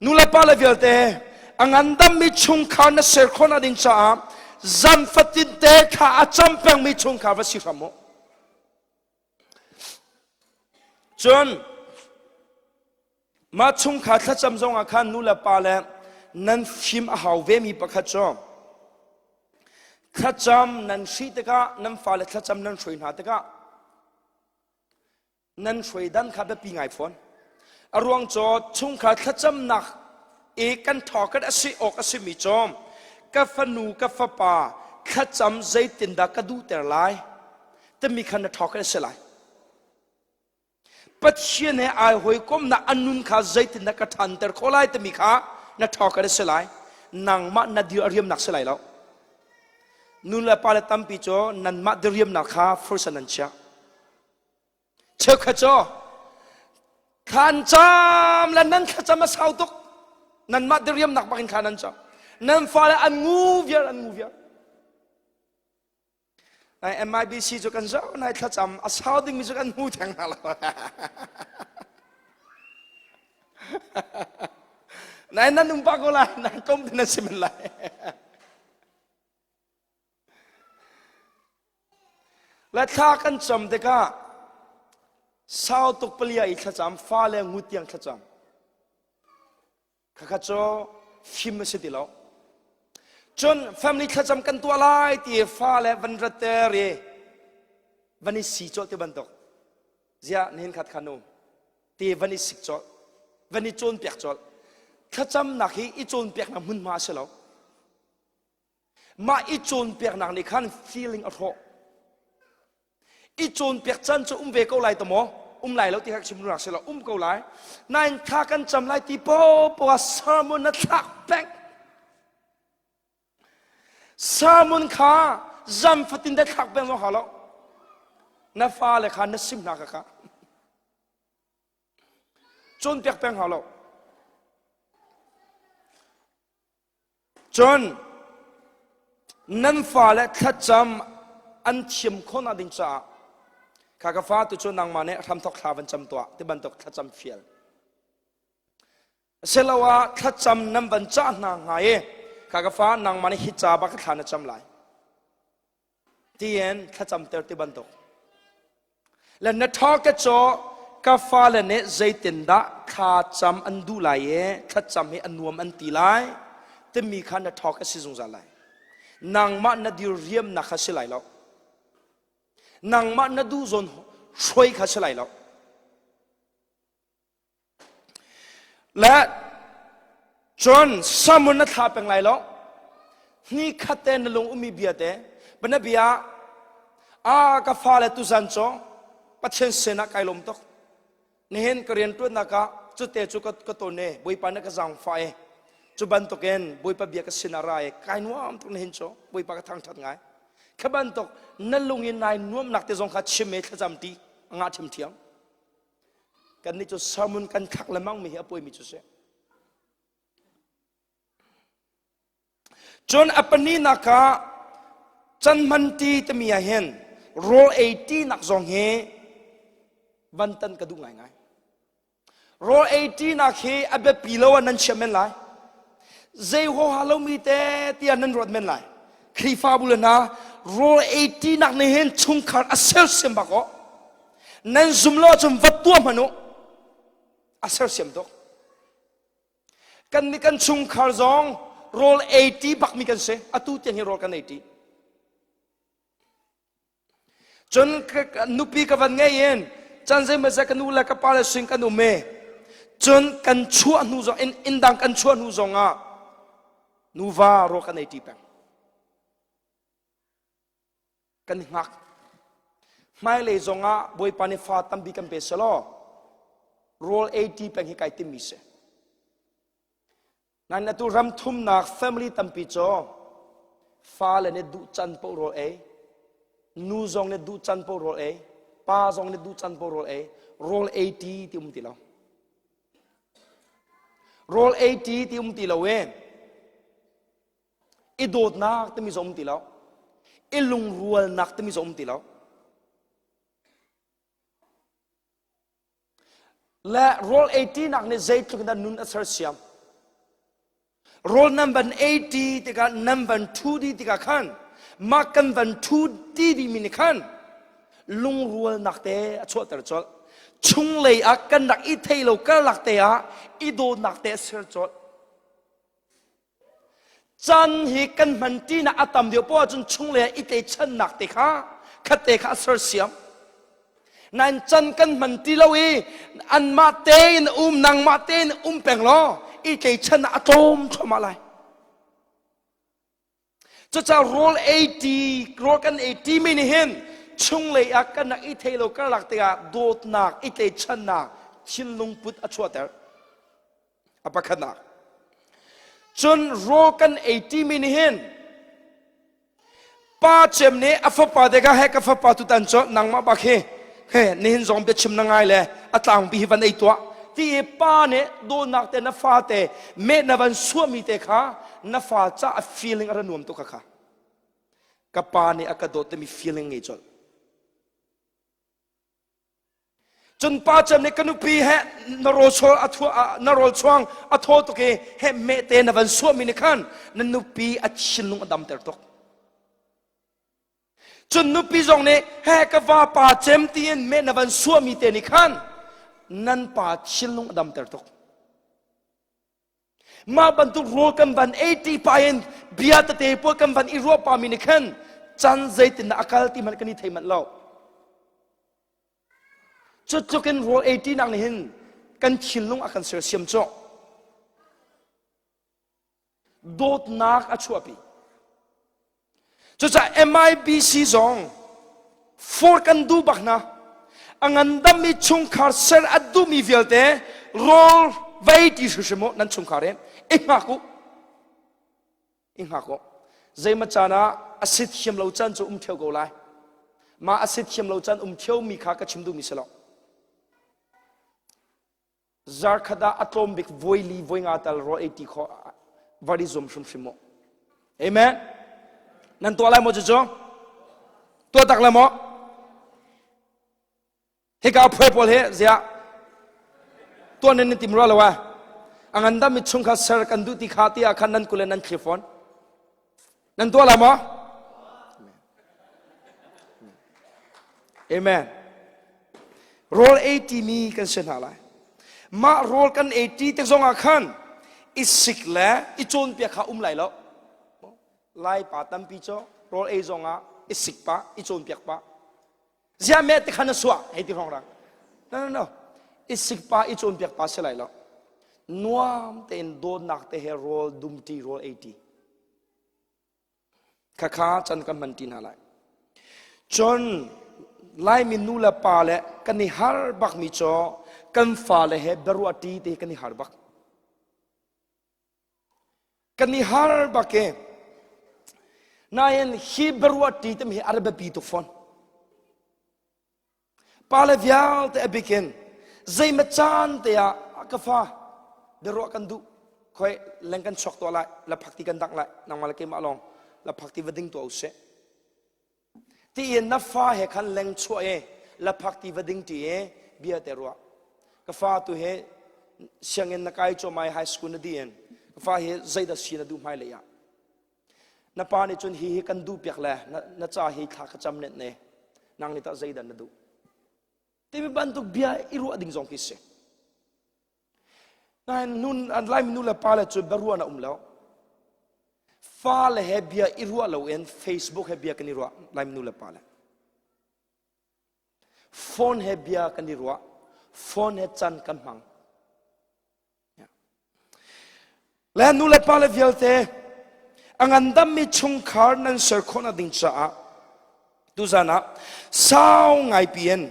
Nulepa le vialte a ngandammi chungkhar na ser khawhnak ding caah zan fatin te thla a cam pengmi chungkhar va si hram u. Cun mah chungkhar thlacam zong ah khan nu le pa le nan fim a hau vemi pakhat cu thlacam nan hrih tikah nan fale thlacam nan hruai hna tikah nan hruai dan kha biapi ngai fawn. A ruang cu chungkhar thlacamnak i kan thawkat a si awk a simi cu ka fanu ka fapa thlacam zeitindah ka duhter lai timi kha na thawkat a si lai. Pathian he ai hawikomnak an nun kha zeitindah ka ṭhanter khawh lai timi kha na thawkat a si lai. Nangmah na dir a riamnak si lai lo. Nu le pa le tampi cu nanmah diriamnak kha first ah nan chiah. Cheukhat cu thlan cam le nan thlacam a sau tuk. Nanmah diriamnak bak in thla nan cam. Nan fale an ngu viar an ngu viar. Nai MIBC cu kan zoh nai thlacam a sau dingmi cu kan hmu theng hna lo. Nai nan um pah ko lai, nan kom te nan si men lai. Le thla kan cam tikah sau tuk palia i thlacam fale ngut tiang thlacam khakha cu fim a si ti lo cun family thlacam kan tuah lai ti fale van ratter i van i si cawh ti bantuk ziah nihin khat khan um ti van i sik cawlh van i cawnpiak cawlh thlacamnak hi i cawnpiaknak hmunhma a si lo Mah i cawnpiaknak nih khan feeling a hrawh. I cawnpiak caan cu um ve ko lai ta maw? Um lai lo ti kha chim rak si lo, um ko lai. Nain thla kan cam lai ti popoh ah sermon na thlak peng. Sermon kha zam fatin te thlak peng zong hau lo. Na fale kha na sim hna kha kha. Cawnpiak peng hau lo. Cun nan fale thlacam an thiam khawhnak ding caah kha ka fa tu cu nangmah nih hramthok thla van cam tuah ti bantuk thlacam fial. Asiloah thlacam nan van cah hna hnga i kha ka fa nangmah nih hi ca bak thla na cam lai. Tiin thlacamter ti bantuk. Le na ṭhawke cu ka fale nih zeitindah thlacam an duh lai i thlacam hi a nuam an ti lai timi kha na ṭhawk a si zungzal lai. Nangmah na diriamnak kha si lai lo. Nangmah na duh zawn hruai kha si lai lo. Le cun samun na thla peng lai lo. Hni khat te na lung ummi bia te bana bia a ka fale tuzan cu Pathian sinah kai lawm tuk. Nihin ka rian ṭuannak ah cute cu ka, ka ton e Bawipa na ka zaangfah e cu bantukin Bawipa bia ka sin ah ra e kai nuam tuk nihin cu Bawipa ka thangṭhat ngai. Kha bantuk na lung in nai nuamnak te zong kha chim e thlacam ti a ngah ṭhiamṭhiam. Kannih cu sermon kan thlak lengmang mi hi a poimi cu si. Cun a paninak ah can hman ti timi ah hin rawl ei tinak zong hi van tan ka duh ngaingai. Rawl ei tinak hi a biapi lo ah nan chiah men lai. Zei huaha lomi te tiah nan ruat men lai. Khrihfabu le hna rawl ei tinak nih hin chungkhar a sersiam bak aw. Nan zum lo ahcun va tuah hmanh u. A sersiam tuk. Kan nih kan chungkhar zong rawl ei ṭi bakmi kan si. Atu tiang hi rawl kan ei ṭi. Cun nupi ka van ngei in can zeimawzat ka nu le ka pa le sing kan um i cun kan chuah hnu zong in inndang kan chuah hnu zong ah nuva rawl kan ei ṭi peng. Kan i hngak. Hmailei zongah Bawipa nih fa tampi kan pe selaw rawl ei ṭi peng hi kai timmi si. Nain atu ram thumnak family tampi cu fale nih duh can paoh rawl ei, nu zong nih duh can paoh rawl ei, pa zong nih duh can paoh rawl ei, rawl ei ṭi ti um ti lo. Rawl ei ṭi ti um ti lo e. I dawtnak timi zong um ti lo. I lungrualnak timi zong um ti lo. Le rawl ei ṭinak nih zeitluk in dah nun a sersiam. Rawl nan van ei ṭi tikah nan van ṭhu dih tikah khan mah kan van ṭhu ti dihmi nih khan lungrualnak te a chuahter colh. Chunglei ah kan rak i thei lo karlak te ah i dawtnak te a ser colh. Caan hi kan hman ṭinak a tam deuh poah ahcun chunglei ah i tlechannak te kha khat te kha a sersiam. Nain can kan hman ti lo i anmah tein um nangmah tein um peng law i tlechannak a tlawm thluahmah lai. Cucaah rawl ei ṭi, rawl kan ei ṭimi nih hin chunglei ah kan rak i thei lo karlak tikah dawtnak, i tlechannak, thinlung put a chuahter. A pakhatnak. Cun rawl kan ei ṭimi nih hin pa cem nih a fapa te kha he ka fapa tutan cu nangmah bak hi he nihin zong biachim na ngai le a tlangpi hi van ei tuah ti i pa nih dawtnak te na fate meh na van suahmi te kha na fa ca a feeling a ra nuam tuk kha ka pa nih a ka dawt timi feeling ngei colh cun pa cem nih ka nupi he na rawl a na rawl chuang a thaw tuk i he meh te na van suahmi nih khan na nupi a thinlung a damter tuk Cun nupi zong nih he ka vapa cem tiin meh na van suahmi te nih khan nan pa thinlung a damter tuk. Mah bantuk rawl kan van ei ti pa in bia tete pawl kan van i ruah pa mi nih khan can zeitin dah a kal ti hmanh kan i thei manh lo. Cu tluk in rawl ei ṭinak nih hin kan thinlung a kan sersiam cawh. Dawtnak a chuahpi. Cucaah MIBC zong for kan duh bak hna. A ngandammi chungkhar ser a duhmi vialte rawl vei ti hrimhrim u nan chungkhar in i hngak u. I hngak u. Zeimaw caan ah a si thiam lo caan cu um theo ko lai. Mah a si thiam lo caan um theomi kha ka chim duhmi si lo. Zarkhat ah a tlawm bik voi li voi nga tal rawl ei ti khawh var i zuam hrimhrim mu. Amen. Nan tuah lai maw cucu? Tuah tak lai maw? Hika phuai pawl hi ziah tuah nan tim rua lo ah a ngandam mi chung kha ser kan duh ti kha ti ah khan nan kule nan thli fawn. Nan tuah lai maw? Amen. Rawl ei timi kan si hna lai. Mah rawl kan ei ti tik zongah khan i sik le i cawnpiak kha um lai lo. Lai pa tampi cu rawl ei zongah i sik pah, i cawnpiak pah. Ziah meh ti khan na suah hei ti hrawng rang. No no no. I sik pa i cawnpiak pa si lai lo. Nuam tein dawtnak te he rawl dum ṭi rawl ei ṭi. Khakha can kan hman ṭi hna lai. Cun Laimi nu le pa le kan i har bakmi cu kan fale he biaruah ṭi te kan i har bak. Kan i har bak e. Nain hi biaruah ṭi timi hi a ra biapi tuk fawn. Pale vialte a bikin zeimaw caan te ah ka fa biaruah kan duh khoi leng kan chuak tuah lai laphak ti kan dang lai nangmah le keimah lawng laphak ti va ding tuah usih tiin na fa he khan leng chuah i laphak ti va ding ti i bia te ruah ka fa tu he sianginn na kai cuahmah i high school na di in ka fa hi zeidah si na duh hmailei ah Na pa nih cun hi hi kan duh piak le na, na ca hi thla ka cam net ne nang nih tah zeidah na duh timi bantuk bia i ruah ding zong khi si nain nun an laimi nu le pa le cu biaruah na um lo fale he bia i ruah loin Facebook he bia kan i ruah laimi nu le pa le phone he bia kan i ruah phone he can kan hmang Le nu le pa le vialte a ngandammi chungkhar nan ser khawhnak ding caah tuzan ah sau ngaipi in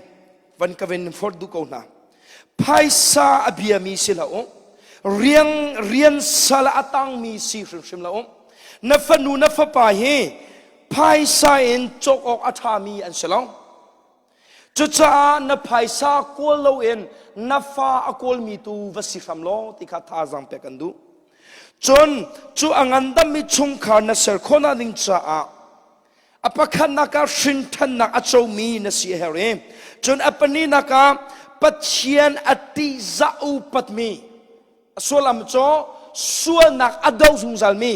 van ka ven forh duh ko hna. Phaisa a biami si hlah u. Riang rian sal a tangmi si hrimhrim hlah u. Na fanu na fapa hi phaisa in cawk awk a ṭhami an si lo. Cucaah na phaisa kawl loin na fa a kawlmi tu va si hram law ti kha thazaang pek kan duh. Cun cu a ngandammi chungkhar na ser khawhnak ding caah a pakhatnak ah hrinṭhannak a comi na si a herh i cun a pahnihnak ah Pathian a ṭihzah upatmi a sullam cu sualnak a do zungzalmi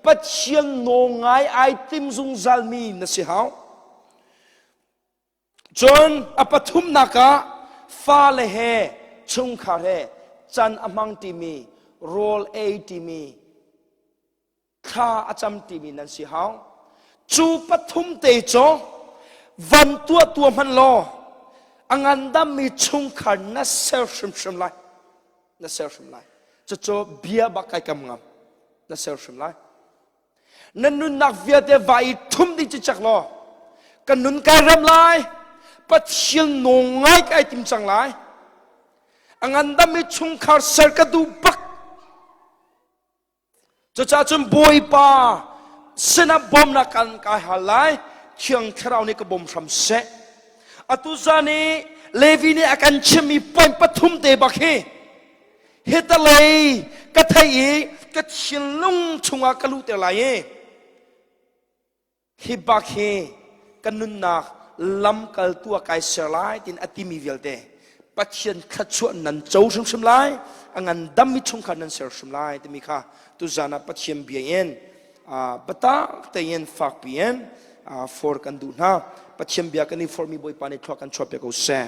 Pathian nawl ngai ai tim zungzalmi na si hau. Cun a pathumnak ah. Fale he chungkhar he can a hmang ṭimi, rawl ei ṭimi, thla a cam ṭimi nan si hau. Cu pathum te cu van tuah tuah hmanh law a ngandammi chungkhar na ser hrimhrim lai. Na ser hrim lai. Cucu bia bak kai kam ngam. Na ser hrim lai. Na nunnak vialte va i ṭhum ding cicak law ka nun kai rem lai Pathian nawl ngai kai tim cang lai a ngandam i chungkhar ser ka duh bak cucaah cun Bawipa sinah bawmnak kan kai hal lai Thiang Thlarau nih ka bawm hram seh atu zan i Levi nih a kan chimmi point pathum te bak hi Hitalei ka theih i ka thinlung chungah ka luhter lai i hi bak hi ka nunnak lamkaltu ah kai ser lai tin a timi vialte Pathian thluachuah nan co hrimhrim lai a ngandammi chungkhar nan ser hrim lai timi kha tuzan ah Pathian bia in biatak tein fakpi in for kan duh hna Pathian bia kan i formi Bawipa nih thlua kan chuah piak ko seh.